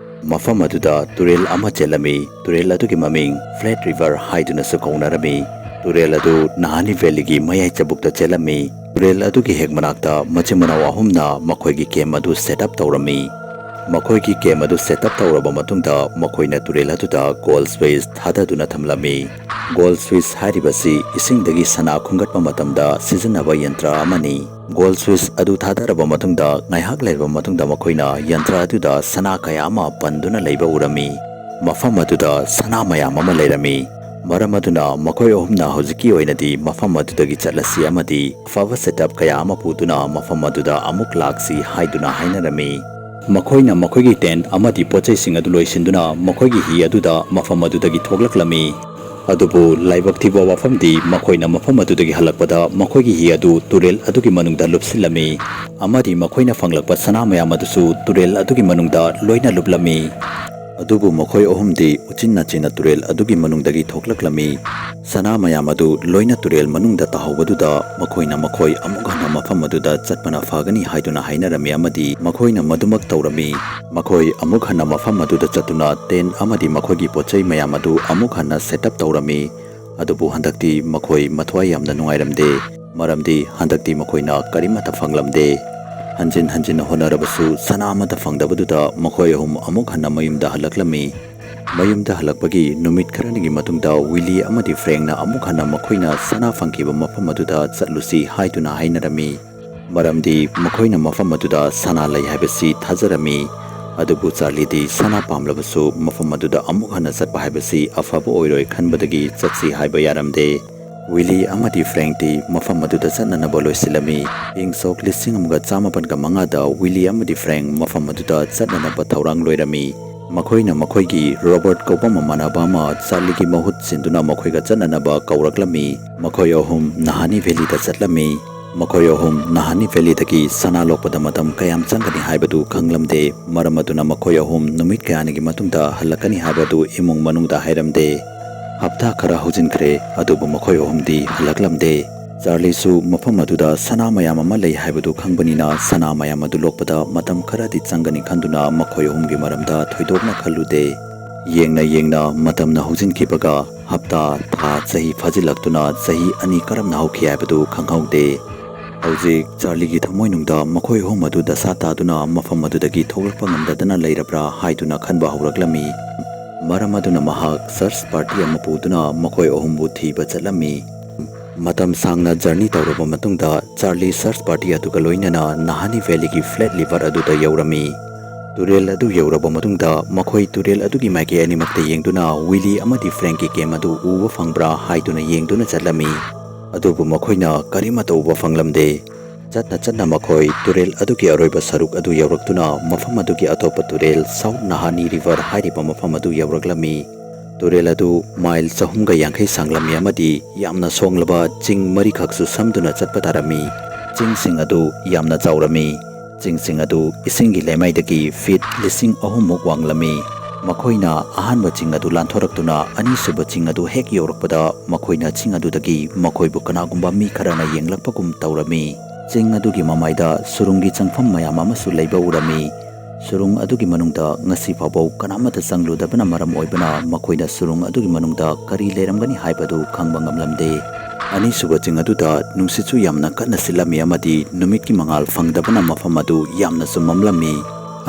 ꯃꯐꯝ ꯑꯗꯨꯗ ꯇꯨꯔꯦꯜ ꯑꯃ ꯆꯦꯜꯂꯝꯃꯤ꯫ ꯇꯨꯔꯦꯜ ꯑꯗꯨꯒꯤ ꯃꯃꯤꯡ ꯐ꯭ꯂꯦꯠ ꯔꯤꯚꯔ ꯍꯥꯏꯗꯨꯅꯁꯨ ꯀꯧꯅꯔꯝꯃꯤ꯫ ꯇꯨꯔꯦꯜ ꯑꯗꯨ ꯅꯍꯥꯅꯤ ꯚꯦꯂꯤꯒꯤ ꯃꯌꯥꯏ ꯆꯕꯨꯛꯇ ꯆꯦꯜꯂꯝꯃꯤ꯫ ꯇꯨꯔꯦꯜ ꯑꯗꯨꯒꯤ ꯍꯦꯛ ꯃꯅꯥꯛꯇ ꯃꯆꯤꯟ ꯃꯅꯥꯎ ꯑꯍꯨꯝꯅ ꯃꯈꯣꯏꯒꯤ ꯀꯦꯝ ꯑꯗꯨ ꯁꯦꯠ ꯑꯞ ꯇꯧꯔꯝꯃꯤ꯫ ꯃꯈꯣꯏꯒꯤ ꯀꯦꯝ ꯑꯗꯨ ꯁꯦꯠ ꯑꯞ ꯇꯧꯔꯕ ꯃꯇꯨꯡꯗ ꯃꯈꯣꯏꯅ ꯇꯨꯔꯦꯜ ꯑꯗꯨꯗ ꯒꯣꯜ ꯁ꯭ꯋꯤꯆ ꯊꯥꯗꯗꯨꯅ ꯊꯝꯂꯝꯃꯤ꯫ ꯒꯣꯜ ꯁ꯭ꯋꯤꯆ ꯍꯥꯏꯔꯤꯕꯁꯤ ꯏꯁꯤꯡꯗꯒꯤ ꯁꯅꯥ ꯈꯨꯝꯒꯠꯄ ꯃꯇꯝꯗ ꯁꯤꯖꯤꯟꯅꯕ ꯌꯟꯇ꯭ꯔ ꯑꯃꯅꯤ꯫ ꯒꯣꯜ ꯁ꯭ꯋꯤꯆ ꯑꯗꯨ ꯊꯥꯗꯔꯕ ꯃꯇꯨꯡꯗ ꯉꯥꯏꯍꯥꯛ ꯂꯩꯔꯕ ꯃꯇꯨꯡꯗ ꯃꯈꯣꯏꯅ ꯌꯟꯇ꯭ꯔ ꯑꯗꯨꯗ ꯁꯅꯥ ꯀꯌꯥ ꯑꯃ ꯄꯟꯗꯨꯅ ꯂꯩꯕ ꯎꯔꯝꯃꯤ꯫ ꯃꯐꯝ ꯑꯗꯨꯗ ꯁꯅꯥ ꯃꯌꯥꯝ ꯑꯃ ꯂꯩꯔꯝꯃꯤ꯫ ꯃꯔꯝ ꯑꯗꯨꯅ ꯃꯈꯣꯏ ꯑꯍꯨꯝꯅ ꯍꯧꯖꯤꯛꯀꯤ ꯑꯣꯏꯅꯗꯤ ꯃꯐꯝ ꯑꯗꯨꯗꯒꯤ ꯆꯠꯂꯁꯤ ꯑꯃꯗꯤ ꯑꯐꯕ ꯁꯦꯠ ꯑꯞ ꯀꯌꯥ ꯑꯃ ꯄꯨꯗꯨꯅ ꯃꯐꯝ ꯑꯗꯨꯗ ꯑꯃꯨꯛ ꯂꯥꯛꯁꯤ ꯍꯥꯏꯗꯨꯅ ꯍꯥꯏꯅꯔꯝꯃꯤ꯫ ꯃꯈꯣꯏꯅ ꯃꯈꯣꯏꯒꯤ ꯇꯦꯟꯠ ꯑꯃꯗꯤ ꯄꯣꯠꯆꯩꯁꯤꯡ ꯑꯗꯨ ꯂꯣꯏꯁꯤꯟꯗꯨꯅ ꯃꯈꯣꯏꯒꯤ ꯍꯤ ꯑꯗꯨꯗ ꯃꯐꯝ ꯑꯗꯨꯗꯒꯤ ꯊꯣꯛꯂꯛꯂꯝꯃꯤ꯫ ꯑꯗꯨꯕꯨ ꯂꯥꯏꯕꯛ ꯊꯤꯕ ꯋꯥꯐꯝꯗꯤ, ꯃꯈꯣꯏꯅ ꯃꯐꯝ ꯑꯗꯨꯗꯒꯤ ꯍꯜꯂꯛꯄꯗ ꯃꯈꯣꯏꯒꯤ ꯍꯤ ꯑꯗꯨ ꯇꯨꯔꯦꯜ ꯑꯗꯨꯒꯤ ꯃꯅꯨꯡꯗ ꯂꯨꯞꯁꯤꯜꯂꯝꯃꯤ, ꯑꯃꯗꯤ ꯃꯈꯣꯏꯅ ꯐꯪꯂꯛꯄ ꯁꯅꯥ ꯃꯌꯥꯝ ꯑꯗꯨꯁꯨ ꯇꯨꯔꯦꯜ ꯑꯗꯨꯒꯤ ꯃꯅꯨꯡꯗ ꯂꯣꯏꯅ ꯂꯨꯞꯂꯝꯃꯤ꯫ ꯑꯗꯨꯕꯨ ꯃꯈꯣꯏ ꯑꯍꯨꯝꯗꯤ ꯎꯆꯤꯟ ꯅꯥꯆꯤꯟꯅ ꯇꯨꯔꯦꯜ ꯑꯗꯨꯒꯤ ꯃꯅꯨꯡꯗꯒꯤ ꯊꯣꯛꯂꯛꯂꯝꯃꯤ꯫ ꯁꯅꯥ ꯃꯌꯥꯝ ꯑꯗꯨ ꯂꯣꯏꯅ ꯇꯨꯔꯦꯜ ꯃꯅꯨꯡꯗ ꯇꯥꯍꯧꯕꯗꯨꯗ ꯃꯈꯣꯏꯅ ꯃꯈꯣꯏ ꯑꯃꯨꯛ ꯍꯟꯅ ꯃꯐꯝ ꯑꯗꯨꯗ ꯆꯠꯄꯅ ꯐꯒꯅꯤ ꯍꯥꯏꯗꯨꯅ ꯍꯥꯏꯅꯔꯝꯃꯤ ꯑꯃꯗꯤ ꯃꯈꯣꯏꯅ ꯃꯗꯨꯃꯛ ꯇꯧꯔꯝꯃꯤ꯫ ꯃꯈꯣꯏ ꯑꯃꯨꯛ ꯍꯟꯅ ꯃꯐꯝ ꯑꯗꯨꯗ ꯆꯠꯇꯨꯅ tent ꯑꯃꯗꯤ ꯃꯈꯣꯏꯒꯤ ꯄꯣꯠꯆꯩ ꯃꯌꯥꯝ ꯑꯗꯨ ꯑꯃꯨꯛ ꯍꯟꯅ set up ꯇꯧꯔꯝꯃꯤ꯫ ꯑꯗꯨꯕꯨ ꯍꯟꯗꯛꯇꯤ ꯃꯈꯣꯏ ꯃꯊ꯭ꯋꯥꯏ ꯌꯥꯝꯅ ꯅꯨꯡꯉꯥꯏꯔꯝꯗꯦ, ꯃꯔꯝꯗꯤ ꯍꯟꯗꯛꯇꯤ ꯃꯈꯣꯏꯅ ꯀꯔꯤꯃꯠꯇ ꯐꯪꯂꯝꯗꯦ꯫ ꯍꯟꯖꯤꯟ ꯍꯟꯖꯤꯟꯅ ꯍꯣꯠꯅꯔꯕꯁꯨ ꯁꯅꯥ ꯑꯃꯠꯇ ꯐꯪꯗꯕꯗꯨꯗ ꯃꯈꯣꯏ ꯑꯍꯨꯝ ꯑꯃꯨꯛ ꯍꯟꯅ ꯃꯌꯨꯝꯗ ꯍꯜꯂꯛꯂꯝꯃꯤ꯫ ꯃꯌꯨꯝꯗ ꯍꯜꯂꯛꯄꯒꯤ ꯅꯨꯃꯤꯠ ꯈꯔꯅꯤꯒꯤ ꯃꯇꯨꯡꯗ ꯋꯤꯂꯤ ꯑꯃꯗꯤ ꯐ꯭ꯔꯦꯡꯅ ꯑꯃꯨꯛ ꯍꯟꯅ ꯃꯈꯣꯏꯅ ꯁꯅꯥ ꯐꯪꯈꯤꯕ ꯃꯐꯝ ꯑꯗꯨꯗ ꯆꯠꯂꯨꯁꯤ ꯍꯥꯏꯗꯨꯅ ꯍꯥꯏꯅꯔꯝꯃꯤ꯫ ꯃꯔꯝꯗꯤ ꯃꯈꯣꯏꯅ ꯃꯐꯝ ꯑꯗꯨꯗ ꯁꯅꯥ ꯂꯩ ꯍꯥꯏꯕꯁꯤ ꯊꯥꯖꯔꯝꯃꯤ꯫ ꯑꯗꯨꯕꯨ ꯆꯥꯔꯂꯤꯗꯤ ꯁꯅꯥ ꯄꯥꯝꯂꯕꯁꯨ ꯃꯐꯝ ꯑꯗꯨꯗ ꯑꯃꯨꯛ ꯍꯟꯅ ꯆꯠꯄ ꯍꯥꯏꯕꯁꯤ ꯑꯐꯕ ꯑꯣꯏꯔꯣꯏ ꯈꯟꯕꯗꯒꯤ ꯆꯠꯁꯤ ꯍꯥꯏꯕ ꯌꯥꯔꯝꯗꯦ꯫ ꯋꯤꯂꯤ ꯑꯃꯗꯤ ꯐ꯭ꯔꯦꯡꯇꯤ ꯃꯐꯝ ꯑꯗꯨꯗ ꯆꯠꯅꯅꯕ ꯂꯣꯏꯁꯤꯜꯂꯝꯃꯤ꯫ ꯏꯪ ꯁꯣꯛ ꯂꯤꯁꯤꯡ ꯑꯃꯒ ꯆꯥꯃꯥꯄꯟꯒ ꯃꯉꯥꯗ ꯋꯤꯂꯤ ꯑꯃꯗꯤ ꯐ꯭ꯔꯦꯡ ꯃꯐꯝ ꯑꯗꯨꯗ ꯆꯠꯅꯅꯕ ꯊꯧꯔꯥꯡ ꯂꯣꯏꯔꯝꯃꯤ꯫ ꯃꯈꯣꯏꯅ ꯃꯈꯣꯏꯒꯤ ꯔꯣꯕꯔꯠ ꯀꯧꯕ ꯃꯃꯥꯟꯅꯕ ꯑꯃ ꯆꯥꯔꯂꯤꯒꯤ ꯃꯍꯨꯠ ꯁꯤꯟꯗꯨꯅ ꯃꯈꯣꯏꯒ ꯆꯠꯅꯅꯕ ꯀꯧꯔꯛꯂꯝꯃꯤ꯫ ꯃꯈꯣꯏ ꯑꯍꯨꯝ ꯅꯍꯥꯅꯤ ꯚꯦꯂꯤꯗ ꯆꯠꯂꯝꯃꯤ꯫ ꯃꯈꯣꯏ ꯑꯍꯨꯝ ꯅꯍꯥꯅꯤ ꯚꯦꯂꯤꯗꯒꯤ ꯁꯅꯥ ꯂꯣꯛꯄꯗ ꯃꯇꯝ ꯀꯌꯥꯝ ꯆꯪꯒꯅꯤ ꯍꯥꯏꯕꯗꯨ ꯈꯪꯂꯝꯗꯦ꯫ ꯃꯔꯝ ꯑꯗꯨꯅ ꯃꯈꯣꯏ ꯑꯍꯨꯝ ꯅꯨꯃꯤꯠ ꯀꯌꯥꯅꯤꯒꯤ ꯃꯇꯨꯡꯗ ꯍꯜꯂꯛꯀꯅꯤ ꯍꯥꯏꯕꯗꯨ ꯏꯃꯨꯡ ꯃꯅꯨꯡꯗ ꯍꯥꯏꯔꯝꯗꯦ꯫ ꯍꯞꯇꯥ ꯈꯔ ꯍꯧꯖꯤꯟꯈ꯭ꯔꯦ, ꯑꯗꯨꯕꯨ ꯃꯈꯣꯏ ꯑꯍꯨꯝꯗꯤ ꯍꯜꯂꯛꯂꯝꯗꯦ꯫ ꯆꯥꯔꯂꯤꯁꯨ ꯃꯐꯝ ꯑꯗꯨꯗ ꯁꯅꯥ ꯃꯌꯥꯝ ꯑꯃ ꯂꯩ ꯍꯥꯏꯕꯗꯨ ꯈꯪꯕꯅꯤꯅ, ꯁꯅꯥ ꯃꯌꯥꯝ ꯑꯗꯨ ꯂꯣꯛꯄꯗ ꯃꯇꯝ ꯈꯔꯗꯤ ꯆꯪꯒꯅꯤ ꯈꯟꯗꯨꯅ ꯃꯈꯣꯏ ꯑꯍꯨꯝꯒꯤ ꯃꯔꯝꯗ ꯊꯣꯏꯗꯣꯛꯅ ꯈꯜꯂꯨꯗꯦ꯫ ꯌꯦꯡꯅ ꯌꯦꯡꯅ ꯃꯇꯝꯅ ꯍꯧꯖꯤꯟꯈꯤꯕꯒ ꯍꯞꯇꯥ, ꯊꯥ, ꯆꯍꯤ ꯐꯥꯖꯤꯜꯂꯛꯇꯨꯅ ꯆꯍꯤ ꯑꯅꯤ ꯀꯔꯝꯅ ꯍꯧꯈꯤ ꯍꯥꯏꯕꯗꯨ ꯈꯪꯍꯧꯗꯦ꯫ ꯍꯧꯖꯤꯛ ꯆꯥꯔꯂꯤꯒꯤ ꯊꯃꯣꯏꯅꯨꯡꯗ ꯃꯈꯣꯏ ꯑꯍꯨꯝ ꯑꯗꯨ ꯗꯁꯥ ꯇꯥꯗꯨꯅ ꯃꯐꯝ ꯑꯗꯨꯗꯒꯤ ꯊꯣꯛꯂꯛꯄ ꯉꯝꯗꯗꯅ ꯂꯩꯔꯕ꯭ꯔꯥ ꯍꯥꯏꯗꯨꯅ ꯈꯟꯕ ꯍꯧꯔꯛꯂꯝꯃꯤ꯫ ꯃꯔꯝ ꯑꯗꯨꯅ ꯃꯍꯥꯛ search party ꯑꯃ ꯄꯨꯗꯨꯅ ꯃꯈꯣꯏ ꯑꯍꯨꯝꯕꯨ ꯊꯤꯕ ꯆꯠꯂꯝꯃꯤ꯫ ꯃꯇꯝ ꯁꯥꯡꯅ journey ꯇꯧꯔꯕ ꯃꯇꯨꯡꯗ ꯆꯥꯔꯂꯤ search party ꯑꯗꯨꯒ ꯂꯣꯏꯅꯅ ꯅꯍꯥꯅꯤ ꯚꯦꯂꯤꯒꯤ flat river ꯑꯗꯨꯗ ꯌꯧꯔꯝꯃꯤ꯫ ꯇꯨꯔꯦꯜ ꯑꯗꯨ ꯌꯧꯔꯕ ꯃꯇꯨꯡꯗ ꯃꯈꯣꯏ ꯇꯨꯔꯦꯜ ꯑꯗꯨꯒꯤ ꯃꯥꯏꯀꯩ ꯑꯅꯤꯃꯛꯇ ꯌꯦꯡꯗꯨꯅ ꯋꯤꯂꯤ ꯑꯃꯗꯤ ꯐ꯭ꯔꯦꯡꯀꯤ camp ꯑꯗꯨ ꯎꯕ ꯐꯪꯕ꯭ꯔꯥ ꯍꯥꯏꯗꯨꯅ ꯌꯦꯡꯗꯨꯅ ꯆꯠꯂꯝꯃꯤ꯫ ꯑꯗꯨꯕꯨ ꯃꯈꯣꯏꯅ ꯀꯔꯤꯃꯠꯇ ꯎꯕ ꯐꯪꯂꯝꯗꯦ꯫ ꯆꯠꯅ ꯆꯠꯅ ꯃꯈꯣꯏ ꯇꯨꯔꯦꯜ ꯑꯗꯨꯒꯤ ꯑꯔꯣꯏꯕ ꯁꯔꯨꯛ ꯑꯗꯨ ꯌꯧꯔꯛꯇꯨꯅ ꯃꯐꯝ ꯑꯗꯨꯒꯤ ꯑꯇꯣꯞꯄ ꯇꯨꯔꯦꯜ South Nahanni River ꯍꯥꯏꯔꯤꯕ ꯃꯐꯝ ꯑꯗꯨ ꯌꯧꯔꯛꯂꯝꯃꯤ꯫ ꯇꯨꯔꯦꯜ ꯑꯗꯨ ꯃꯥꯏꯜ ꯆꯍꯨꯝꯒ ꯌꯥꯡꯈꯩ ꯁꯥꯡꯂꯝꯃꯤ ꯑꯃꯗꯤ ꯌꯥꯝꯅ ꯁꯣꯡꯂꯕ ꯆꯤꯡ ꯃꯔꯤꯈꯛꯁꯨ ꯁꯝꯗꯨꯅ ꯆꯠꯄ ꯇꯥꯔꯝꯃꯤ꯫ ꯆꯤꯡꯁꯤꯡ ꯑꯗꯨ ꯌꯥꯝꯅ ꯆꯥꯎꯔꯝꯃꯤ꯫ ꯆꯤꯡꯁꯤꯡ ꯑꯗꯨ ꯏꯁꯤꯡꯒꯤ ꯂꯩꯃꯥꯏꯗꯒꯤ ꯐꯤꯠ ꯂꯤꯁꯤꯡ ꯑꯍꯨꯝꯃꯨꯛ ꯋꯥꯡꯂꯝꯃꯤ꯫ ꯃꯈꯣꯏꯅ ꯑꯍꯥꯟꯕ ꯆꯤꯡ ꯑꯗꯨ ꯂꯥꯟꯊꯣꯔꯛꯇꯨꯅ ꯑꯅꯤꯁꯨꯕ ꯆꯤꯡ ꯑꯗꯨ ꯍꯦꯛ ꯌꯧꯔꯛꯄꯗ, ꯃꯈꯣꯏꯅ ꯆꯤꯡ ꯑꯗꯨꯗꯒꯤ ꯃꯈꯣꯏꯕꯨ ꯀꯅꯥꯒꯨꯝꯕ ꯃꯤ ꯈꯔꯅ ꯌꯦꯡꯂꯛꯄꯒꯨꯝ ꯇꯧꯔꯝꯃꯤ꯫ ꯆꯤꯡ ꯑꯗꯨꯒꯤ ꯃꯃꯥꯏꯗ ꯁꯨꯔꯨꯡꯒꯤ ꯆꯪꯐꯝ ꯃꯌꯥꯝ ꯑꯃꯁꯨ ꯂꯩꯕ ꯎꯔꯝꯃꯤ꯫ ꯁꯨꯔꯨꯡ ꯑꯗꯨꯒꯤ ꯃꯅꯨꯡꯗ ꯉꯁꯤ ꯐꯥꯎꯕ ꯀꯅꯥꯃꯠꯇ ꯆꯪꯂꯨꯗꯕꯅ ꯃꯔꯝ ꯑꯣꯏꯕꯅ, ꯃꯈꯣꯏꯅ ꯁꯨꯔꯨꯡ ꯑꯗꯨꯒꯤ ꯃꯅꯨꯡꯗ ꯀꯔꯤ ꯂꯩꯔꯝꯒꯅꯤ ꯍꯥꯏꯕꯗꯨ ꯈꯪꯕ ꯉꯝꯂꯝꯗꯦ꯫ ꯑꯅꯤꯁꯨꯕ ꯆꯤꯡ ꯑꯗꯨꯗ ꯅꯨꯡꯁꯤꯠꯁꯨ ꯌꯥꯝꯅ ꯀꯟꯅ ꯁꯤꯠꯂꯝꯃꯤ ꯑꯃꯗꯤ ꯅꯨꯃꯤꯠꯀꯤ ꯃꯉꯥꯜ ꯐꯪꯗꯕꯅ ꯃꯐꯝ ꯑꯗꯨ ꯌꯥꯝꯅꯁꯨ ꯃꯝꯂꯝꯃꯤ꯫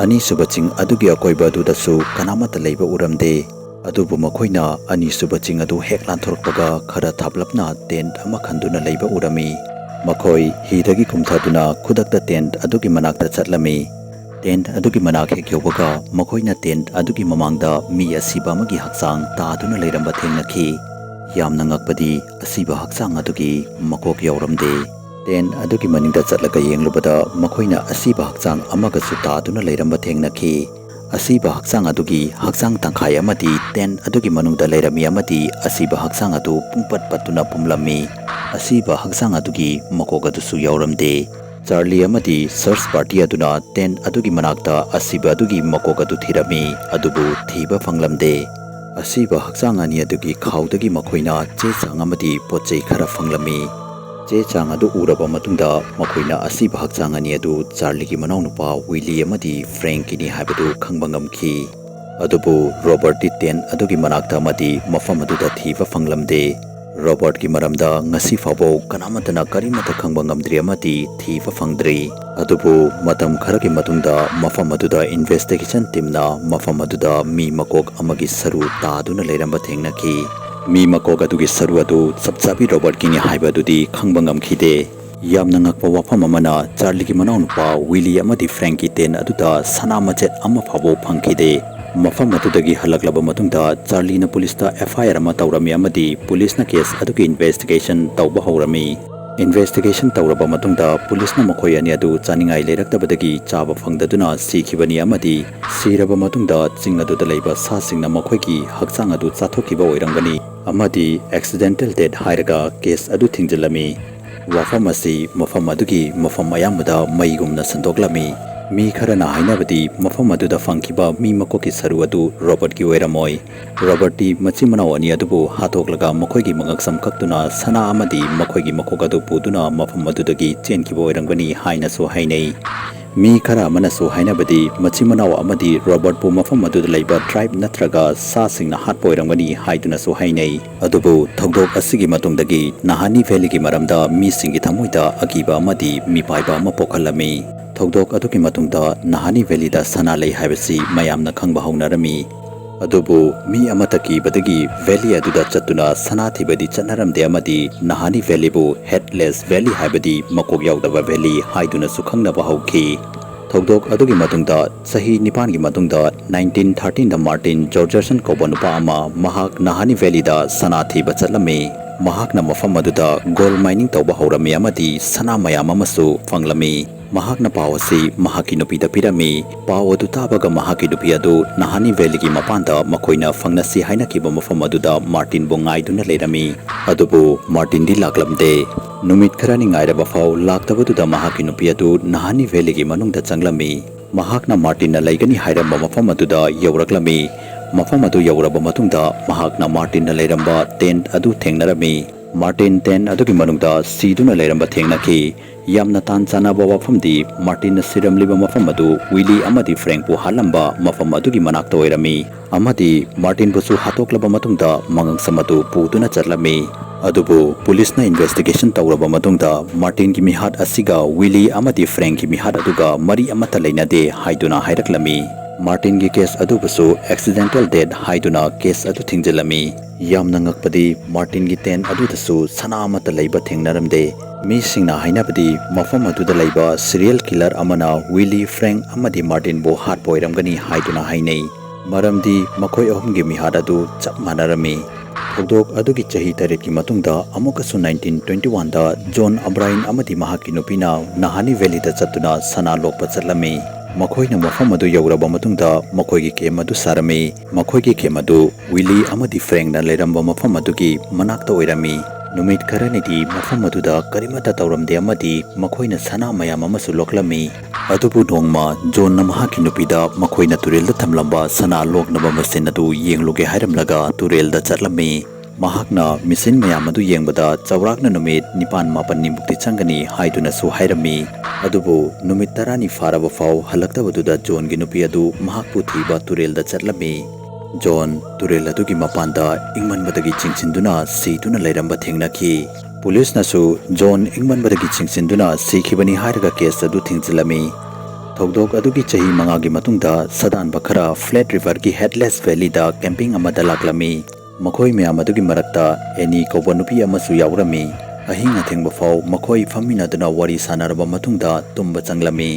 ꯑꯅꯤꯁꯨꯕ ꯆꯤꯡ ꯑꯗꯨꯒꯤ ꯑꯀꯣꯏꯕ ꯑꯗꯨꯗꯁꯨ ꯀꯅꯥꯃꯠꯇ ꯂꯩꯕ ꯎꯔꯝꯗꯦ꯫ ꯑꯗꯨꯕꯨ ꯃꯈꯣꯏꯅ ꯑꯅꯤꯁꯨꯕ ꯆꯤꯡ ꯑꯗꯨ ꯍꯦꯛ ꯂꯥꯟꯊꯣꯔꯛꯄꯒ, ꯈꯔ ꯊꯥꯞꯂꯞꯅ ꯇꯦꯟꯠ ꯑꯃ ꯈꯟꯗꯨꯅ ꯂꯩꯕ ꯎꯔꯝꯃꯤ꯫ ꯃꯈꯣꯏ ꯍꯤꯗꯒꯤ ꯀꯨꯝꯊꯗꯨꯅ ꯈꯨꯗꯛꯇ ꯇꯦꯟꯠ ꯑꯗꯨꯒꯤ ꯃꯅꯥꯛꯇ ꯆꯠꯂꯝꯃꯤ꯫ ꯇꯦꯟꯠ ꯑꯗꯨꯒꯤ ꯃꯅꯥꯛ ꯍꯦꯛ ꯌꯧꯕꯒ, ꯃꯈꯣꯏꯅ ꯇꯦꯟꯠ ꯑꯗꯨꯒꯤ ꯃꯃꯥꯡꯗ ꯃꯤ ꯑꯁꯤꯕ ꯑꯃꯒꯤ ꯍꯛꯆꯥꯡ ꯇꯥꯗꯨꯅ ꯂꯩꯔꯝꯕ ꯊꯦꯡꯅꯈꯤ꯫ ꯌꯥꯝꯅ ꯉꯛꯄꯗꯤ, ꯑꯁꯤꯕ ꯍꯛꯆꯥꯡ ꯑꯗꯨꯒꯤ ꯃꯀꯣꯛ ꯌꯥꯎꯔꯝꯗꯦ꯫ ꯇꯦꯟꯠ ꯑꯗꯨꯒꯤ ꯃꯅꯤꯡꯗ ꯆꯠꯂꯒ ꯌꯦꯡꯂꯨꯕꯗ, ꯃꯈꯣꯏꯅ ꯑꯁꯤꯕ ꯍꯛꯆꯥꯡ ꯑꯃꯒꯁꯨ ꯇꯥꯗꯨꯅ ꯂꯩꯔꯝꯕ ꯊꯦꯡꯅꯈꯤ꯫ ꯑꯁꯤꯕ ꯍꯛꯆꯥꯡ ꯑꯗꯨꯒꯤ ꯍꯛꯆꯥꯡ ꯇꯪꯈꯥꯏ ꯑꯃꯗꯤ ꯇꯦꯟꯠ ꯑꯗꯨꯒꯤ ꯃꯅꯨꯡꯗ ꯂꯩꯔꯝꯃꯤ ꯑꯃꯗꯤ ꯑꯁꯤꯕ ꯍꯛꯆꯥꯡ ꯑꯗꯨ ꯄꯨꯡꯄꯠ ꯄꯠꯇꯨꯅ ꯄꯨꯝꯂꯝꯃꯤ꯫ ꯑꯁꯤꯕ ꯍꯛꯆꯥꯡ ꯑꯗꯨꯒꯤ ꯃꯀꯣꯛ ꯑꯗꯨꯁꯨ ꯌꯥꯎꯔꯝꯗꯦ꯫ ꯆꯥꯔꯂꯤ ꯑꯃꯗꯤ ꯁꯔꯆ ꯄꯥꯔꯇꯤ ꯑꯗꯨꯅ ꯇꯦꯟꯠ ꯑꯗꯨꯒꯤ ꯃꯅꯥꯛꯇ ꯑꯁꯤꯕ ꯑꯗꯨꯒꯤ ꯃꯀꯣꯛ ꯑꯗꯨ ꯊꯤꯔꯝꯃꯤ, ꯑꯗꯨꯕꯨ ꯊꯤꯕ ꯐꯪꯂꯝꯗꯦ꯫ ꯑꯁꯤꯕ ꯍꯛꯆꯥꯡ ꯑꯅꯤ ꯑꯗꯨꯒꯤ ꯈꯥꯎꯗꯒꯤ ꯃꯈꯣꯏꯅ ꯆꯦ ꯆꯥꯡ ꯑꯃꯗꯤ ꯄꯣꯠ ꯆꯩ ꯈꯔ ꯐꯪꯂꯝꯃꯤ꯫ ꯆꯦ ꯆꯥꯡ ꯑꯗꯨ ꯎꯔꯕ ꯃꯇꯨꯡꯗ, ꯃꯈꯣꯏꯅ ꯑꯁꯤꯕ ꯍꯛꯆꯥꯡ ꯑꯅꯤ ꯑꯗꯨ ꯆꯥꯔꯂꯤꯒꯤ ꯃꯅꯥꯎꯅꯨꯄꯥ ꯋꯤꯂꯤ ꯑꯃꯗꯤ ꯐ꯭ꯔꯦꯡꯀꯤꯅꯤ ꯍꯥꯏꯕꯗꯨ ꯈꯪꯕ ꯉꯝꯈꯤ꯫ ꯑꯗꯨꯕꯨ ꯔꯣꯕꯔꯠꯇꯤ ꯇꯦꯟꯠ ꯑꯗꯨꯒꯤ ꯃꯅꯥꯛꯇ ꯑꯃꯗꯤ ꯃꯐꯝ ꯑꯗꯨꯗ ꯊꯤꯕ ꯐꯪꯂꯝꯗꯦ꯫ ꯔꯣꯕꯔꯠꯀꯤ ꯃꯔꯝꯗ ꯉꯁꯤ ꯐꯥꯎꯕ ꯀꯅꯥꯃꯠꯇꯅ ꯀꯔꯤꯃꯠꯇ ꯈꯪꯕ ꯉꯝꯗ꯭ꯔꯤ ꯑꯃꯗꯤ ꯊꯤꯕ ꯐꯪꯗ꯭ꯔꯤ꯫ ꯑꯗꯨꯕꯨ ꯃꯇꯝ ꯈꯔꯒꯤ ꯃꯇꯨꯡꯗ ꯃꯐꯝ ꯑꯗꯨꯗ ꯏꯟꯚꯦꯁꯇꯤꯒꯦꯁꯟ ꯇꯤꯝꯅ ꯃꯐꯝ ꯑꯗꯨꯗ ꯃꯤ ꯃꯀꯣꯛ ꯑꯃꯒꯤ ꯁꯔꯨ ꯇꯥꯗꯨꯅ ꯂꯩꯔꯝꯕ ꯊꯦꯡꯅꯈꯤ꯫ ꯃꯤ ꯃꯀꯣꯛ ꯑꯗꯨꯒꯤ ꯁꯔꯨ ꯑꯗꯨ ꯆꯞ ꯆꯥꯕꯤ ꯔꯣꯕꯔꯠꯀꯤꯅꯤ ꯍꯥꯏꯕ ꯑꯗꯨꯗꯤ ꯈꯪꯕ ꯉꯝꯈꯤꯗꯦ꯫ ꯌꯥꯝꯅ ꯉꯛꯄ ꯋꯥꯐꯝ ꯑꯃꯅ, ꯆꯥꯔꯂꯤꯒꯤ ꯃꯅꯥꯎꯅꯨꯄꯥ ꯋꯤꯂꯤ ꯑꯃꯗꯤ ꯐ꯭ꯔꯦꯡꯀꯤ ꯇꯦꯟꯠ ꯑꯗꯨꯗ ꯁꯅꯥ ꯃꯆꯦꯠ ꯑꯃ ꯐꯥꯎꯕ ꯐꯪꯈꯤꯗꯦ꯫ ꯃꯐꯝ ꯑꯗꯨꯗꯒꯤ ꯍꯜꯂꯛꯂꯕ ꯃꯇꯨꯡꯗ, ꯆꯥꯔꯂꯤꯅ ꯄꯨꯂꯤꯁꯇ ꯑꯦꯐ ꯑꯥꯏ ꯑꯥꯔ ꯑꯃ ꯇꯧꯔꯝꯃꯤ ꯑꯃꯗꯤ ꯄꯨꯂꯤꯁꯅ ꯀꯦꯁ ꯑꯗꯨꯒꯤ ꯏꯟꯚꯦꯁꯇꯤꯒꯦꯁꯟ ꯇꯧꯕ ꯍꯧꯔꯝꯃꯤ꯫ ꯏꯟꯚꯦꯁꯇꯤꯒꯦꯁꯟ ꯇꯧꯔꯕ ꯃꯇꯨꯡꯗ, ꯄꯨꯂꯤꯁꯅ ꯃꯈꯣꯏ ꯑꯅꯤ ꯑꯗꯨ ꯆꯥꯅꯤꯡꯉꯥꯏ ꯂꯩꯔꯛꯇꯕꯗꯒꯤ ꯆꯥꯕ ꯐꯪꯗꯗꯨꯅ ꯁꯤꯈꯤꯕꯅꯤ ꯑꯃꯗꯤ ꯁꯤꯔꯕ ꯃꯇꯨꯡꯗ ꯆꯤꯡ ꯑꯗꯨꯗ ꯂꯩꯕ ꯁꯥꯁꯤꯡꯅ ꯃꯈꯣꯏꯒꯤ ꯍꯛꯆꯥꯡ ꯑꯗꯨ ꯆꯥꯊꯣꯛꯈꯤꯕ ꯑꯣꯏꯔꯝꯒꯅꯤ ꯑꯃꯗꯤ accidental death ꯍꯥꯏꯔꯒ case ꯑꯗꯨ ꯊꯤꯡꯖꯤꯜꯂꯝꯃꯤ꯫ ꯋꯥꯐꯝ ꯑꯁꯤ ꯃꯐꯝ ꯑꯗꯨꯒꯤ ꯃꯐꯝ ꯑꯌꯥꯝꯕꯗ ꯃꯩꯒꯨꯝꯅ ꯁꯟꯗꯣꯛꯂꯝꯃꯤ꯫ ꯃꯤ ꯈꯔꯅ ꯍꯥꯏꯅꯕꯗꯤ ꯃꯐꯝ ꯑꯗꯨꯗ ꯐꯪꯈꯤꯕ ꯃꯤ ꯃꯀꯣꯛꯀꯤ ꯁꯔꯨ ꯑꯗꯨ ꯔꯣꯕꯔꯠꯀꯤ ꯑꯣꯏꯔꯝꯃꯣꯏ꯫ ꯔꯣꯕꯔꯠꯇꯤ ꯃꯆꯤꯟ ꯃꯅꯥꯎ ꯑꯅꯤ ꯑꯗꯨꯕꯨ ꯍꯥꯠꯇꯣꯛꯂꯒ ꯃꯈꯣꯏꯒꯤ ꯃꯉꯛꯁꯝ ꯀꯛꯇꯨꯅ ꯁꯅꯥ ꯑꯃꯗꯤ ꯃꯈꯣꯏꯒꯤ ꯃꯀꯣꯛ ꯑꯗꯨ ꯄꯨꯗꯨꯅ ꯃꯐꯝ ꯑꯗꯨꯗꯒꯤ ꯆꯦꯟꯈꯤꯕ ꯑꯣꯏꯔꯝꯒꯅꯤ ꯍꯥꯏꯅꯁꯨ ꯍꯥꯏꯅꯩ꯫ ꯃꯤ ꯈꯔ ꯑꯃꯅꯁꯨ ꯍꯥꯏꯅꯕꯗꯤ ꯃꯆꯤꯟ ꯃꯅꯥꯎ ꯑꯃꯗꯤ ꯔꯣꯕꯔꯠꯄꯨ ꯃꯐꯝ ꯑꯗꯨꯗ ꯂꯩꯕ tribe ꯅꯠꯇ꯭ꯔꯒ ꯁꯥꯁꯤꯡꯅ ꯍꯥꯠꯄ ꯑꯣꯏꯔꯝꯒꯅꯤ ꯍꯥꯏꯗꯨꯅꯁꯨ ꯍꯥꯏꯅꯩ꯫ ꯑꯗꯨꯕꯨ ꯊꯧꯗꯣꯛ ꯑꯁꯤꯒꯤ ꯃꯇꯨꯡꯗꯒꯤ ꯅꯍꯥꯅꯤ ꯚꯦꯂꯤꯒꯤ ꯃꯔꯝꯗ ꯃꯤꯁꯤꯡꯒꯤ ꯊꯃꯣꯏꯗ ꯑꯀꯤꯕ ꯑꯃꯗꯤ ꯃꯤꯄꯥꯏꯕ ꯑꯃ ꯄꯣꯛꯍꯜꯂꯝꯃꯤ꯫ ꯊꯧꯗꯣꯛ ꯑꯗꯨꯒꯤ ꯃꯇꯨꯡꯗ ꯅꯍꯥꯅꯤ ꯚꯦꯂꯤꯗ ꯁꯅꯥ ꯂꯩ ꯍꯥꯏꯕꯁꯤ ꯃꯌꯥꯝꯅ ꯈꯪꯕ ꯍꯧꯅꯔꯝꯃꯤ꯫ ꯑꯗꯨꯕꯨ ꯃꯤ ꯑꯃꯠꯇ ꯀꯤꯕꯗꯒꯤ valley ꯑꯗꯨꯗ ꯆꯠꯇꯨꯅ ꯁꯅꯥ ꯊꯤꯕꯗꯤ ꯆꯠꯅꯔꯝꯗꯦ ꯑꯃꯗꯤ ꯅꯍꯥꯅꯤ valleyꯕꯨ headless valley ꯍꯥꯏꯕꯗꯤ ꯃꯀꯣꯛ ꯌꯥꯎꯗꯕ valley ꯍꯥꯏꯗꯨꯅꯁꯨ ꯈꯪꯅꯕ ꯍꯧꯈꯤ꯫ ꯊꯧꯗꯣꯛ ꯑꯗꯨꯒꯤ ꯃꯇꯨꯡꯗ ꯆꯍꯤ ꯅꯤꯄꯥꯟꯒꯤ ꯃꯇꯨꯡꯗ nineteen thirteenꯗ Martin Georgeson ꯀꯧꯕ ꯅꯨꯄꯥ ꯑꯃ ꯃꯍꯥꯛ ꯅꯍꯥꯅꯤ valleyꯗ ꯁꯅꯥ ꯊꯤꯕ ꯆꯠꯂꯝꯃꯤ꯫ ꯃꯍꯥꯛꯅ ꯃꯐꯝ ꯑꯗꯨꯗ gold mining ꯇꯧꯕ ꯍꯧꯔꯝꯃꯤ ꯑꯃꯗꯤ ꯁꯅꯥ ꯃꯌꯥꯝ ꯑꯃꯁꯨ ꯐꯪꯂꯝꯃꯤ꯫ ꯃꯍꯥꯛꯅ ꯄꯥꯎ ꯑꯁꯤ ꯃꯍꯥꯛꯀꯤ ꯅꯨꯄꯤꯗ ꯄꯤꯔꯝꯃꯤ꯫ ꯄꯥꯎ ꯑꯗꯨ ꯇꯥꯕꯒ ꯃꯍꯥꯛꯀꯤ ꯅꯨꯄꯤ ꯑꯗꯨ ꯅꯍꯥꯅꯤ valleyꯒꯤ ꯃꯄꯥꯟꯗ ꯃꯈꯣꯏꯅ ꯐꯪꯅꯁꯤ ꯍꯥꯏꯅꯈꯤꯕ ꯃꯐꯝ ꯑꯗꯨꯗ Martinꯕꯨ ꯉꯥꯏꯗꯨꯅ ꯂꯩꯔꯝꯃꯤ꯫ ꯑꯗꯨꯕꯨ Martinꯗꯤ ꯂꯥꯛꯂꯝꯗꯦ꯫ ꯅꯨꯃꯤꯠ ꯈꯔꯅꯤ ꯉꯥꯏꯔꯕ ꯐꯥꯎ ꯂꯥꯛꯇꯕꯗꯨꯗ ꯃꯍꯥꯛꯀꯤ ꯅꯨꯄꯤ ꯑꯗꯨ ꯅꯍꯥꯅꯤ valleyꯒꯤ ꯃꯅꯨꯡꯗ ꯆꯪꯂꯝꯃꯤ꯫ ꯃꯍꯥꯛꯅ Martinꯅ ꯂꯩꯒꯅꯤ ꯍꯥꯏꯔꯝꯕ ꯃꯐꯝ ꯑꯗꯨꯗ ꯌꯧꯔꯛꯂꯝꯃꯤ꯫ ꯃꯐꯝ ꯑꯗꯨ ꯌꯧꯔꯕ ꯃꯇꯨꯡꯗ ꯃꯍꯥꯛꯅ Martinꯅ ꯂꯩꯔꯝꯕ tent ꯑꯗꯨ ꯊꯦꯡꯅꯔꯝꯃꯤ꯫ Martin tent ꯑꯗꯨꯒꯤ ꯃꯅꯨꯡꯗ ꯁꯤꯗꯨꯅ ꯂꯩꯔꯝꯕ ꯊꯦꯡꯅꯈꯤ꯫ ꯌꯥꯝꯅ ꯇꯥꯟ ꯆꯥꯟꯅꯕ ꯋꯥꯐꯝꯗꯤ Martinꯅ ꯁꯤꯔꯝꯂꯤꯕ ꯃꯐꯝ ꯑꯗꯨ Willie ꯑꯃꯗꯤ Frankꯄꯨ ꯍꯥꯠꯂꯝꯕ ꯃꯐꯝ ꯑꯗꯨꯒꯤ ꯃꯅꯥꯛꯇ ꯑꯣꯏꯔꯝꯃꯤ ꯑꯃꯗꯤ Martinꯕꯨꯁꯨ ꯍꯥꯠꯇꯣꯛꯂꯕ ꯃꯇꯨꯡꯗ ꯃꯉꯛꯁꯝ ꯑꯗꯨ ꯄꯨꯗꯨꯅ ꯆꯠꯂꯝꯃꯤ꯫ ꯑꯗꯨꯕꯨ ꯄꯨꯂꯤꯁꯅ investigation ꯇꯧꯔꯕ ꯃꯇꯨꯡꯗ Martinꯒꯤ ꯃꯤꯍꯥꯠ ꯑꯁꯤꯒ Willie ꯑꯃꯗꯤ Frankꯀꯤ ꯃꯤꯍꯥꯠ ꯑꯗꯨꯒ ꯃꯔꯤ ꯑꯃꯠꯇ ꯂꯩꯅꯗꯦ ꯍꯥꯏꯗꯨꯅ ꯍꯥꯏꯔꯛꯂꯝꯃꯤ꯫ Martinꯒꯤ case ꯑꯗꯨꯕꯨꯁꯨ accidental death ꯍꯥꯏꯗꯨꯅ case ꯑꯗꯨ ꯊꯤꯡꯖꯤꯜꯂꯝꯃꯤ꯫ ꯌꯥꯝꯅ ꯉꯛꯄꯗꯤ Martinꯒꯤ tent ꯑꯗꯨꯗꯁꯨ ꯁꯅꯥ ꯑꯃꯠꯇ ꯂꯩꯕ ꯊꯦꯡꯅꯔꯝꯗꯦ꯫ ꯃꯤꯁꯤꯡꯅ ꯍꯥꯏꯅꯕꯗꯤ ꯃꯐꯝ ꯑꯗꯨꯗ ꯂꯩꯕ serial killer ꯑꯃꯅ Willie, Frank ꯑꯃꯗꯤ Martinꯕꯨ ꯍꯥꯠꯄ ꯑꯣꯏꯔꯝꯒꯅꯤ ꯍꯥꯏꯗꯨꯅ ꯍꯥꯏꯅꯩ꯫ ꯃꯔꯝꯗꯤ ꯃꯈꯣꯏ ꯑꯍꯨꯝꯒꯤ ꯃꯤꯍꯥꯠ ꯑꯗꯨ ꯆꯞ ꯃꯥꯟꯅꯔꯝꯃꯤ꯫ ꯊꯧꯗꯣꯛ ꯑꯗꯨꯒꯤ ꯆꯍꯤ ꯇꯔꯦꯠꯀꯤ ꯃꯇꯨꯡꯗ ꯑꯃꯨꯛꯀꯁꯨ nineteen twenty oneꯗ John O'Brien ꯑꯃꯗꯤ ꯃꯍꯥꯛꯀꯤ ꯅꯨꯄꯤꯅ ꯅꯍꯥꯅꯤ valleyꯗ ꯆꯠꯇꯨꯅ ꯁꯅꯥ ꯂꯣꯛꯄ ꯆꯠꯂꯝꯃꯤ꯫ ꯃꯈꯣꯏꯅ ꯃꯐꯝ ꯑꯗꯨ ꯌꯧꯔꯕ ꯃꯇꯨꯡꯗ ꯃꯈꯣꯏꯒꯤ ꯀꯦꯝ ꯑꯗꯨ ꯁꯥꯔꯝꯃꯤ꯫ ꯃꯈꯣꯏꯒꯤ ꯀꯦꯝ ꯑꯗꯨ ꯋꯤꯂꯤ ꯑꯃꯗꯤ ꯐ꯭ꯔꯦꯡꯅ ꯂꯩꯔꯝꯕ ꯃꯐꯝ ꯑꯗꯨꯒꯤ ꯃꯅꯥꯛꯇ ꯑꯣꯏꯔꯝꯃꯤ꯫ ꯅꯨꯃꯤꯠ ꯈꯔꯅꯤꯗꯤ ꯃꯐꯝ ꯑꯗꯨꯗ ꯀꯔꯤꯃꯠꯇ ꯇꯧꯔꯝꯗꯦ ꯑꯃꯗꯤ ꯃꯈꯣꯏꯅ ꯁꯅꯥ ꯃꯌꯥꯝ ꯑꯃꯁꯨ ꯂꯣꯛꯂꯝꯃꯤ꯫ ꯑꯗꯨꯕꯨ ꯅꯣꯡꯃ ꯖꯣꯟꯅ ꯃꯍꯥꯛꯀꯤ ꯅꯨꯄꯤꯗ ꯃꯈꯣꯏꯅ ꯇꯨꯔꯦꯜꯗ ꯊꯝꯂꯝꯕ ꯁꯅꯥ ꯂꯣꯛꯅꯕ ꯃꯁꯤꯟ ꯑꯗꯨ ꯌꯦꯡꯂꯨꯒꯦ ꯍꯥꯏꯔꯝꯂꯒ ꯇꯨꯔꯦꯜꯗ ꯆꯠꯂꯝꯃꯤ꯫ ꯃꯍꯥꯛꯅ ꯃꯦꯁꯤꯟ ꯃꯌꯥꯝ ꯑꯗꯨ ꯌꯦꯡꯕꯗ ꯆꯥꯎꯔꯥꯛꯅ ꯅꯨꯃꯤꯠ ꯅꯤꯄꯥꯟ ꯃꯥꯄꯟꯅꯤꯃꯨꯛꯇꯤ ꯆꯪꯒꯅꯤ ꯍꯥꯏꯗꯨꯅꯁꯨ ꯍꯥꯏꯔꯝꯃꯤ꯫ ꯑꯗꯨꯕꯨ ꯅꯨꯃꯤꯠ ꯇꯔꯥꯅꯤ ꯐꯥꯔꯕ ꯐꯥꯎ ꯍꯜꯂꯛꯇꯕꯗꯨꯗ ꯖꯣꯟꯒꯤ ꯅꯨꯄꯤ ꯑꯗꯨ ꯃꯍꯥꯛꯄꯨ ꯊꯤꯕ ꯇꯨꯔꯦꯜꯗ ꯆꯠꯂꯝꯃꯤ꯫ ꯖꯣꯟ ꯇꯨꯔꯦꯜ ꯑꯗꯨꯒꯤ ꯃꯄꯥꯟꯗ ꯏꯪꯃꯟꯕꯗꯒꯤ ꯆꯤꯡꯁꯤꯟꯗꯨꯅ ꯁꯤꯗꯨꯅ ꯂꯩꯔꯝꯕ ꯊꯦꯡꯅꯈꯤ꯫ ꯄꯨꯂꯤꯁꯅꯁꯨ ꯖꯣꯟ ꯏꯪꯃꯟꯕꯗꯒꯤ ꯆꯤꯡꯁꯤꯟꯗꯨꯅ ꯁꯤꯈꯤꯕꯅꯤ ꯍꯥꯏꯔꯒ ꯀꯦꯁ ꯑꯗꯨ ꯊꯤꯡꯖꯤꯜꯂꯝꯃꯤ꯫ ꯊꯧꯗꯣꯛ ꯑꯗꯨꯒꯤ ꯆꯍꯤ ꯃꯉꯥꯒꯤ ꯃꯇꯨꯡꯗ ꯁꯥꯗꯥꯟꯕ ꯈꯔ ꯐ꯭ꯂꯦꯠ ꯔꯤꯚꯔꯒꯤ ꯍꯦꯗꯂꯦꯁ ꯚꯦꯂꯤꯗ ꯀꯦꯝꯄꯤꯡ ꯑꯃꯗ ꯂꯥꯛꯂꯝꯃꯤ꯫ ꯃꯈꯣꯏ ꯃꯌꯥꯝ ꯑꯗꯨꯒꯤ ꯃꯔꯛꯇ ꯑꯦꯅꯤ ꯀꯧꯕ ꯅꯨꯄꯤ ꯑꯃꯁꯨ ꯌꯥꯎꯔꯝꯃꯤ꯫ ꯑꯍꯤꯡ ꯑꯊꯦꯡꯕ ꯐꯥꯎ ꯃꯈꯣꯏ ꯐꯝꯃꯤꯟꯅꯗꯨꯅ ꯋꯥꯔꯤ ꯁꯥꯟꯅꯔꯕ ꯃꯇꯨꯡꯗ ꯇꯨꯝꯕ ꯆꯪꯂꯝꯃꯤ꯫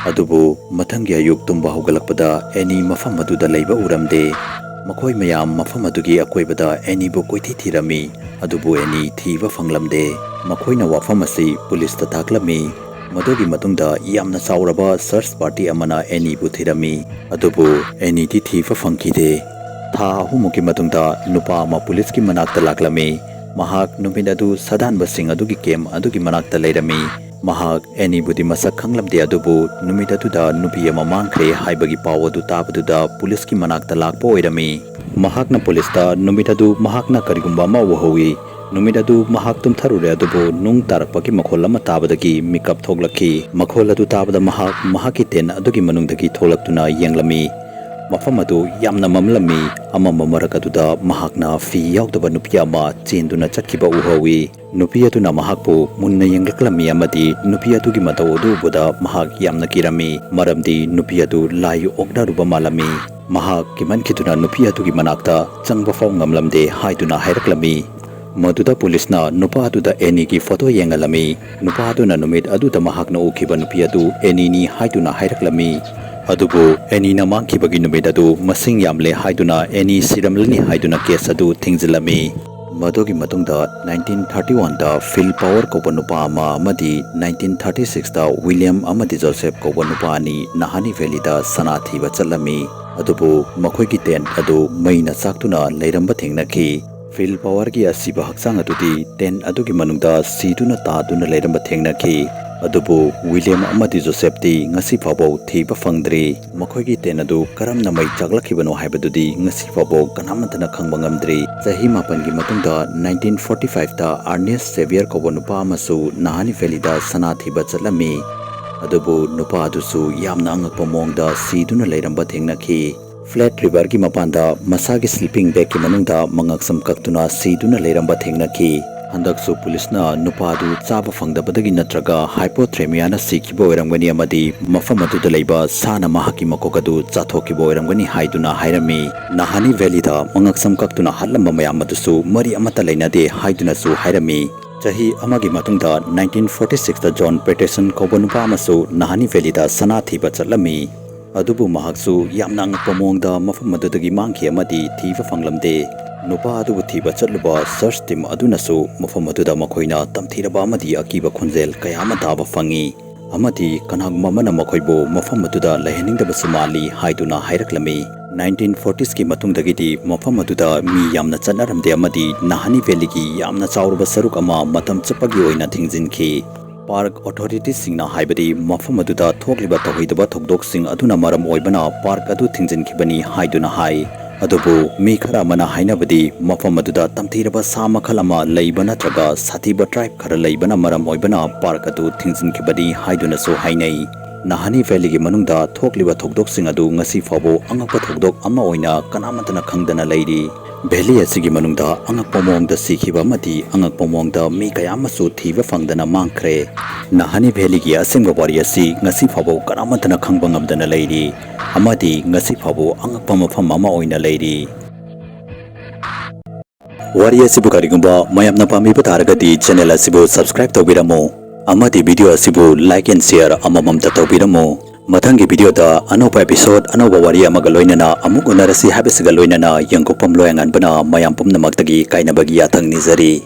ꯑꯗꯨꯕꯨ ꯃꯊꯪꯒꯤ ꯑꯌꯨꯛ ꯇꯨꯝꯕ ꯍꯧꯒꯠꯂꯛꯄꯗ ꯑꯦꯅꯤ ꯃꯐꯝ ꯑꯗꯨꯗ ꯂꯩꯕ ꯎꯔꯝꯗꯦ꯫ ꯃꯈꯣꯏ ꯃꯌꯥꯝ ꯃꯐꯝ ꯑꯗꯨꯒꯤ ꯑꯀꯣꯏꯕꯗ ꯑꯦꯅꯤꯕꯨ ꯀꯣꯏꯊꯤ ꯊꯤꯔꯝꯃꯤ, ꯑꯗꯨꯕꯨ ꯑꯦꯅꯤ ꯊꯤꯕ ꯐꯪꯂꯝꯗꯦ꯫ ꯃꯈꯣꯏꯅ ꯋꯥꯐꯝ ꯑꯁꯤ ꯄꯨꯂꯤꯁꯇ ꯇꯥꯛꯂꯝꯃꯤ꯫ ꯃꯗꯨꯒꯤ ꯃꯇꯨꯡꯗ ꯌꯥꯝꯅ ꯆꯥꯎꯔꯕ ꯁꯔꯆ ꯄꯥꯔꯇꯤ ꯑꯃꯅ ꯑꯦꯅꯤꯕꯨ ꯊꯤꯔꯝꯃꯤ, ꯑꯗꯨꯕꯨ ꯑꯦꯅꯤꯗꯤ ꯊꯤꯕ ꯐꯪꯈꯤꯗꯦ꯫ ꯊꯥ ꯑꯍꯨꯝꯃꯨꯛꯀꯤ ꯃꯇꯨꯡꯗ ꯅꯨꯄꯥ ꯑꯃ ꯄꯨꯂꯤꯁꯀꯤ ꯃꯅꯥꯛꯇ ꯂꯥꯛꯂꯝꯃꯤ꯫ ꯃꯍꯥꯛ ꯅꯨꯃꯤꯠ ꯑꯗꯨ ꯁꯥꯗꯥꯟꯕꯁꯤꯡ ꯑꯗꯨꯒꯤ ꯀꯦꯝ ꯑꯗꯨꯒꯤ ꯃꯅꯥꯛꯇ ꯂꯩꯔꯝꯃꯤ꯫ ꯃꯍꯥꯛ ꯑꯦꯅꯤꯕꯨꯗꯤ ꯃꯁꯛ ꯈꯪꯂꯝꯗꯦ, ꯑꯗꯨꯕꯨ ꯅꯨꯃꯤꯠ ꯑꯗꯨꯗ ꯅꯨꯄꯤ ꯑꯃ ꯃꯥꯡꯈ꯭ꯔꯦ ꯍꯥꯏꯕꯒꯤ ꯄꯥꯎ ꯑꯗꯨ ꯇꯥꯕꯗꯨꯗ ꯄꯨꯂꯤꯁꯀꯤ ꯃꯅꯥꯛꯇ ꯂꯥꯛꯄ ꯑꯣꯏꯔꯝꯃꯤ꯫ ꯃꯍꯥꯛꯅ ꯄꯨꯂꯤꯁꯇ ꯅꯨꯃꯤꯠ ꯑꯗꯨ ꯃꯍꯥꯛꯅ ꯀꯔꯤꯒꯨꯝꯕ ꯑꯃ ꯎꯍꯧꯏ꯫ ꯅꯨꯃꯤꯠ ꯑꯗꯨ ꯃꯍꯥꯛ ꯇꯨꯝꯊꯔꯨꯔꯦ, ꯑꯗꯨꯕꯨ ꯅꯨꯡ ꯇꯥꯔꯛꯄꯒꯤ ꯃꯈꯣꯜ ꯑꯃ ꯇꯥꯕꯗꯒꯤ ꯃꯤꯀꯞ ꯊꯣꯛꯂꯛꯈꯤ꯫ ꯃꯈꯣꯜ ꯑꯗꯨ ꯇꯥꯕꯗ ꯃꯍꯥꯛ ꯃꯍꯥꯛꯀꯤ ꯇꯦꯟ ꯑꯗꯨꯒꯤ ꯃꯅꯨꯡꯗꯒꯤ ꯊꯣꯛꯂꯛꯇꯨꯅ ꯌꯦꯡꯂꯝꯃꯤ꯫ ꯃꯐꯝ ꯑꯗꯨ ꯌꯥꯝꯅ ꯃꯝꯂꯝꯃꯤ꯫ ꯑꯃꯝꯕ ꯃꯔꯛ ꯑꯗꯨꯗ ꯃꯍꯥꯛꯅ ꯐꯤ ꯌꯥꯎꯗꯕ ꯅꯨꯄꯤ ꯑꯃ ꯆꯦꯟꯗꯨꯅ ꯆꯠꯈꯤꯕ ꯎꯍꯧꯏ꯫ ꯅꯨꯄꯤ ꯑꯗꯨꯅ ꯃꯍꯥꯛꯄꯨ ꯃꯨꯟꯅ ꯌꯦꯡꯂꯛꯂꯝꯃꯤ ꯑꯃꯗꯤ ꯅꯨꯄꯤ ꯑꯗꯨꯒꯤ ꯃꯇꯧ ꯑꯗꯨ ꯎꯕꯗ ꯃꯍꯥꯛ ꯌꯥꯝꯅ ꯀꯤꯔꯝꯃꯤ, ꯃꯔꯝꯗꯤ ꯅꯨꯄꯤ ꯑꯗꯨ ꯂꯥꯏ ꯑꯣꯛꯅꯔꯨꯕ ꯃꯥꯜꯂꯝꯃꯤ꯫ ꯃꯍꯥꯛ ꯀꯤꯃꯟꯈꯤꯗꯨꯅ ꯅꯨꯄꯤ ꯑꯗꯨꯒꯤ ꯃꯅꯥꯛꯇ ꯆꯪꯕ ꯐꯥꯎ ꯉꯝꯂꯝꯗꯦ ꯍꯥꯏꯗꯨꯅ ꯍꯥꯏꯔꯛꯂꯝꯃꯤ꯫ ꯃꯗꯨꯗ ꯄꯨꯂꯤꯁꯅ ꯅꯨꯄꯥ ꯑꯗꯨꯗ ꯑꯦꯅꯤꯒꯤ ꯐꯣꯇꯣ ꯌꯦꯡꯍꯜꯂꯝꯃꯤ꯫ ꯅꯨꯄꯥ ꯑꯗꯨꯅ ꯅꯨꯃꯤꯠ ꯑꯗꯨꯗ ꯃꯍꯥꯛꯅ ꯎꯈꯤꯕ ꯅꯨꯄꯤ ꯑꯗꯨ ꯑꯦꯅꯤꯅꯤ ꯍꯥꯏꯗꯨꯅ ꯍꯥꯏꯔꯛꯂꯝꯃꯤ꯫ ꯑꯗꯨꯕꯨ ꯑꯦꯅꯤꯅ ꯃꯥꯡꯈꯤꯕꯒꯤ ꯅꯨꯃꯤꯠ ꯑꯗꯨ ꯃꯁꯤꯡ ꯌꯥꯝꯂꯦ ꯍꯥꯏꯗꯨꯅ ꯑꯦꯅꯤ ꯁꯤꯔꯝꯂꯅꯤ ꯍꯥꯏꯗꯨꯅ ꯀꯦꯁ ꯑꯗꯨ ꯊꯤꯡꯖꯤꯜꯂꯝꯃꯤ꯫ ꯃꯗꯨꯒꯤ ꯃꯇꯨꯡꯗ ꯅꯥꯏꯟꯇꯤꯟ ꯊꯥꯔꯇꯤ ꯋꯥꯟꯗ ꯐꯤꯜ ꯄꯥꯋꯔ ꯀꯧꯕ ꯅꯨꯄꯥ ꯑꯃ ꯑꯃꯗꯤ ꯅꯥꯏꯟꯇꯤꯟ ꯊꯥꯔꯇꯤ ꯁꯤꯛꯁꯇ ꯋꯤꯂꯤꯌꯝ ꯑꯃꯗꯤ ꯖꯣꯁꯦꯐ ꯀꯧꯕ ꯅꯨꯄꯥ ꯑꯅꯤ ꯅꯍꯥꯅꯤ ꯚꯦꯂꯤꯗ ꯁꯅꯥ ꯊꯤꯕ ꯆꯠꯂꯝꯃꯤ꯫ ꯑꯗꯨꯕꯨ ꯃꯈꯣꯏꯒꯤ ꯇꯦꯟꯠ ꯑꯗꯨ ꯃꯩꯅ ꯆꯥꯛꯇꯨꯅ ꯂꯩꯔꯝꯕ ꯊꯦꯡꯅꯈꯤ꯫ ꯐꯤꯜ ꯄꯥꯋꯔꯒꯤ ꯑꯁꯤꯕ ꯍꯛꯆꯥꯡ ꯑꯗꯨꯗꯤ ꯇꯦꯟꯠ ꯑꯗꯨꯒꯤ ꯃꯅꯨꯡꯗ ꯁꯤꯗꯨꯅ ꯇꯥꯗꯨꯅ ꯂꯩꯔꯝꯕ ꯊꯦꯡꯅꯈꯤ꯫ ꯑꯗꯨꯕꯨ ꯋꯤꯂꯤꯌꯝ ꯑꯃꯗꯤ ꯖꯣꯁꯦꯐꯇꯤ ꯉꯁꯤ ꯐꯥꯎꯕ ꯊꯤꯕ ꯐꯪꯗ꯭ꯔꯤ꯫ ꯃꯈꯣꯏꯒꯤ ꯇꯦꯟꯠ ꯑꯗꯨ ꯀꯔꯝꯅ ꯃꯩ ꯆꯥꯛꯂꯛꯈꯤꯕꯅꯣ ꯍꯥꯏꯕꯗꯨꯗꯤ ꯉꯁꯤ ꯐꯥꯎꯕ ꯀꯅꯥꯃꯠꯇꯅ ꯈꯪꯕ ꯉꯝꯗ꯭ꯔꯤ꯫ ꯆꯍꯤ ꯃꯥꯄꯟꯒꯤ ꯃꯇꯨꯡꯗ ꯅꯥꯏꯟꯇꯤꯟ ꯐꯣꯔꯇꯤ ꯐꯥꯏꯚꯇ ꯑꯥꯔꯅꯦꯁ ꯖꯦꯕꯤꯌꯔ ꯀꯧꯕ ꯅꯨꯄꯥ ꯑꯃꯁꯨ ꯅꯍꯥꯅꯤ ꯚꯦꯂꯤꯗ ꯁꯅꯥ ꯊꯤꯕ ꯆꯠꯂꯝꯃꯤ꯫ ꯑꯗꯨꯕꯨ ꯅꯨꯄꯥ ꯑꯗꯨꯁꯨ ꯌꯥꯝꯅ ꯑꯉꯛꯄ ꯃꯑꯣꯡꯗ ꯁꯤꯗꯨꯅ ꯂꯩꯔꯝꯕ ꯊꯦꯡꯅꯈꯤ꯫ ꯐ꯭ꯂꯦꯠ ꯔꯤꯚꯔꯒꯤ ꯃꯄꯥꯟꯗ ꯃꯁꯥꯒꯤ ꯁ꯭ꯂꯤꯄꯤꯡ ꯕꯦꯒꯀꯤ ꯃꯅꯨꯡꯗ ꯃꯉꯛꯁꯝ ꯀꯛꯇꯨꯅ ꯁꯤꯗꯨꯅ ꯂꯩꯔꯝꯕ ꯊꯦꯡꯅꯈꯤ꯫ ꯍꯟꯗꯛꯁꯨ ꯄꯨꯂꯤꯁꯅ ꯅꯨꯄꯥ ꯑꯗꯨ ꯆꯥꯕ ꯐꯪꯗꯕꯗꯒꯤ ꯅꯠꯇ꯭ꯔꯒ ꯍꯥꯏꯄꯣꯊ꯭ꯔꯦꯃꯤꯌꯥꯅ ꯁꯤꯈꯤꯕ ꯑꯣꯏꯔꯝꯒꯅꯤ ꯑꯃꯗꯤ ꯃꯐꯝ ꯑꯗꯨꯗ ꯂꯩꯕ ꯁꯥꯅ ꯃꯍꯥꯛꯀꯤ ꯃꯀꯣꯛ ꯑꯗꯨ ꯆꯥꯊꯣꯛꯈꯤꯕ ꯑꯣꯏꯔꯝꯒꯅꯤ ꯍꯥꯏꯗꯨꯅ ꯍꯥꯏꯔꯝꯃꯤ꯫ ꯅꯍꯥꯅꯤ ꯚꯦꯂꯤꯗ ꯃꯉꯛꯁꯝ ꯀꯛꯇꯨꯅ ꯍꯥꯠꯂꯝꯕ ꯃꯌꯥꯝ ꯑꯗꯨꯁꯨ ꯃꯔꯤ ꯑꯃꯠꯇ ꯂꯩꯅꯗꯦ ꯍꯥꯏꯗꯨꯅꯁꯨ ꯍꯥꯏꯔꯝꯃꯤ꯫ ꯆꯍꯤ ꯑꯃꯒꯤ ꯃꯇꯨꯡꯗ ꯅꯥꯏꯟꯇꯤꯟ ꯐꯣꯔꯇꯤ ꯁꯤꯛꯁꯇ ꯖꯣꯟ ꯄꯦꯇꯔꯁꯟ ꯀꯧꯕ ꯅꯨꯄꯥ ꯑꯃꯁꯨ ꯅꯍꯥꯅꯤ ꯚꯦꯂꯤꯗ ꯁꯅꯥ ꯊꯤꯕ ꯆꯠꯂꯝꯃꯤ꯫ ꯑꯗꯨꯕꯨ ꯃꯍꯥꯛꯁꯨ ꯌꯥꯝꯅ ꯑꯉꯛꯄ ꯃꯑꯣꯡꯗ ꯃꯐꯝ ꯑꯗꯨꯗꯒꯤ ꯃꯥꯡꯈꯤ ꯑꯃꯗꯤ ꯊꯤꯕ ꯐꯪꯂꯝꯗꯦ꯫ ꯅꯨꯄꯥ ꯑꯗꯨꯕꯨ ꯊꯤꯕ ꯆꯠꯂꯨꯕ ꯁꯔꯆ ꯇꯤꯝ ꯑꯗꯨꯅꯁꯨ ꯃꯐꯝ ꯑꯗꯨꯗ ꯃꯈꯣꯏꯅ ꯇꯝꯊꯤꯔꯕ ꯑꯃꯗꯤ ꯑꯀꯤꯕ ꯈꯣꯟꯖꯦꯜ ꯀꯌꯥ ꯑꯃ ꯇꯥꯕ ꯐꯪꯉꯤ ꯑꯃꯗꯤ ꯀꯅꯥꯒꯨꯝꯕ ꯑꯃꯅ ꯃꯈꯣꯏꯕꯨ ꯃꯐꯝ ꯑꯗꯨꯗ ꯂꯩꯍꯟꯅꯤꯡꯗꯕꯁꯨ ꯃꯥꯜꯂꯤ ꯍꯥꯏꯗꯨꯅ ꯍꯥꯏꯔꯛꯂꯝꯃꯤ꯫ ꯅꯥꯏꯟꯇꯤꯟ ꯐꯣꯔꯇꯤꯁꯀꯤ ꯃꯇꯨꯡꯗꯒꯤꯗꯤ ꯃꯐꯝ ꯑꯗꯨꯗ ꯃꯤ ꯌꯥꯝꯅ ꯆꯠꯅꯔꯝꯗꯦ ꯑꯃꯗꯤ ꯅꯍꯥꯅꯤ ꯚꯦꯂꯤꯒꯤ ꯌꯥꯝꯅ ꯆꯥꯎꯔꯕ ꯁꯔꯨꯛ ꯑꯃ ꯃꯇꯝ ꯆꯨꯞꯄꯒꯤ ꯑꯣꯏꯅ ꯊꯤꯡꯖꯤꯟꯈꯤ꯫ ꯄꯥꯔꯛ ꯑꯣꯊꯣꯔꯤꯇꯤꯁꯤꯡꯅ ꯍꯥꯏꯕꯗꯤ ꯃꯐꯝ ꯑꯗꯨꯗ ꯊꯣꯛꯂꯤꯕ ꯇꯧꯍꯩꯗꯕ ꯊꯧꯗꯣꯛꯁꯤꯡ ꯑꯗꯨꯅ ꯃꯔꯝ ꯑꯣꯏꯕꯅ ꯄꯥꯔꯛ ꯑꯗꯨ ꯊꯤꯡꯖꯤꯟꯈꯤꯕꯅꯤ ꯍꯥꯏꯗꯨꯅ ꯍꯥꯏ꯫ ꯑꯗꯨꯕꯨ ꯃꯤ ꯈꯔ ꯑꯃꯅ ꯍꯥꯏꯅꯕꯗꯤ ꯃꯐꯝ ꯑꯗꯨꯗ ꯇꯝꯊꯤꯔꯕ ꯁꯥ ꯃꯈꯜ ꯑꯃ ꯂꯩꯕ ꯅꯠꯇ꯭ꯔꯒ ꯁꯥꯊꯤꯕ ꯇ꯭ꯔꯥꯏꯕ ꯈꯔ ꯂꯩꯕꯅ ꯃꯔꯝ ꯑꯣꯏꯕꯅ ꯄꯥꯔꯛ ꯑꯗꯨ ꯊꯤꯡꯖꯤꯟꯈꯤꯕꯅꯤ ꯍꯥꯏꯗꯨꯅꯁꯨ ꯍꯥꯏꯅꯩ꯫ ꯅꯍꯥꯅꯤ ꯚꯦꯂꯤꯒꯤ ꯃꯅꯨꯡꯗ ꯊꯣꯛꯂꯤꯕ ꯊꯧꯗꯣꯛꯁꯤꯡ ꯑꯗꯨ ꯉꯁꯤ ꯐꯥꯎꯕ ꯑꯉꯛꯄ ꯊꯧꯗꯣꯛ ꯑꯃ ꯑꯣꯏꯅ ꯀꯅꯥꯃꯠꯇꯅ ꯈꯪꯗꯅ ꯂꯩꯔꯤ꯫ ꯚꯦꯂꯤ ꯑꯁꯤꯒꯤ ꯃꯅꯨꯡꯗ ꯑꯉꯛꯄ ꯃꯑꯣꯡꯗ ꯁꯤꯈꯤꯕ ꯑꯃꯗꯤ ꯑꯉꯛꯄ ꯃꯑꯣꯡꯗ ꯃꯤ ꯀꯌꯥ ꯑꯃꯁꯨ ꯊꯤꯕ ꯐꯪꯗꯅ ꯃꯥꯡꯈ꯭ꯔꯦ꯫ ꯅꯍꯥꯅꯤ ꯚꯦꯂꯤꯒꯤ ꯑꯁꯦꯡꯕ ꯋꯥꯔꯤ ꯑꯁꯤ ꯉꯁꯤ ꯐꯥꯎꯕ ꯀꯅꯥꯃꯠꯇꯅ ꯈꯪꯕ ꯉꯝꯗꯅ ꯂꯩꯔꯤ ꯑꯃꯗꯤ ꯉꯁꯤ ꯐꯥꯎꯕ ꯑꯉꯛꯄ ꯃꯐꯝ ꯑꯃ ꯑꯣꯏꯅ ꯂꯩꯔꯤ꯫ ꯋꯥꯔꯤ ꯑꯁꯤꯕꯨ ꯀꯔꯤꯒꯨꯝꯕ ꯃꯌꯥꯝꯅ ꯄꯥꯝꯕꯤꯕ ꯇꯥꯔꯒꯗꯤ ꯆꯦꯅꯦꯜ ꯑꯁꯤꯕꯨ ꯁꯕꯁꯀ꯭ꯔꯥꯏꯕ ꯇꯧꯕꯤꯔꯝꯃꯨ ꯑꯃꯗꯤ ꯚꯤꯗꯤꯑꯣ ꯑꯁꯤꯕꯨ ꯂꯥꯏꯛ ꯑꯦꯟ ꯁꯤꯌꯔ ꯑꯃꯃꯝꯇ ꯇꯧꯕꯤꯔꯝꯃꯨ꯫ ꯃꯊꯪꯒꯤ ꯚꯤꯗꯤꯑꯣꯗ ꯑꯅꯧꯕ ꯏꯄꯤꯁꯣꯗ, ꯑꯅꯧꯕ ꯋꯥꯔꯤ ꯑꯃꯒ ꯂꯣꯏꯅꯅ ꯑꯃꯨꯛ ꯎꯅꯔꯁꯤ ꯍꯥꯏꯕꯁꯤꯒ ꯂꯣꯏꯅꯅ ꯌꯦꯡꯒꯣꯛꯄꯝ ꯂꯣꯌꯥꯉꯥꯟꯕꯅ ꯃꯌꯥꯝ ꯄꯨꯝꯅꯃꯛꯇꯒꯤ ꯀꯥꯏꯅꯕꯒꯤ ꯌꯥꯊꯪ ꯅꯤꯖꯔꯤ꯫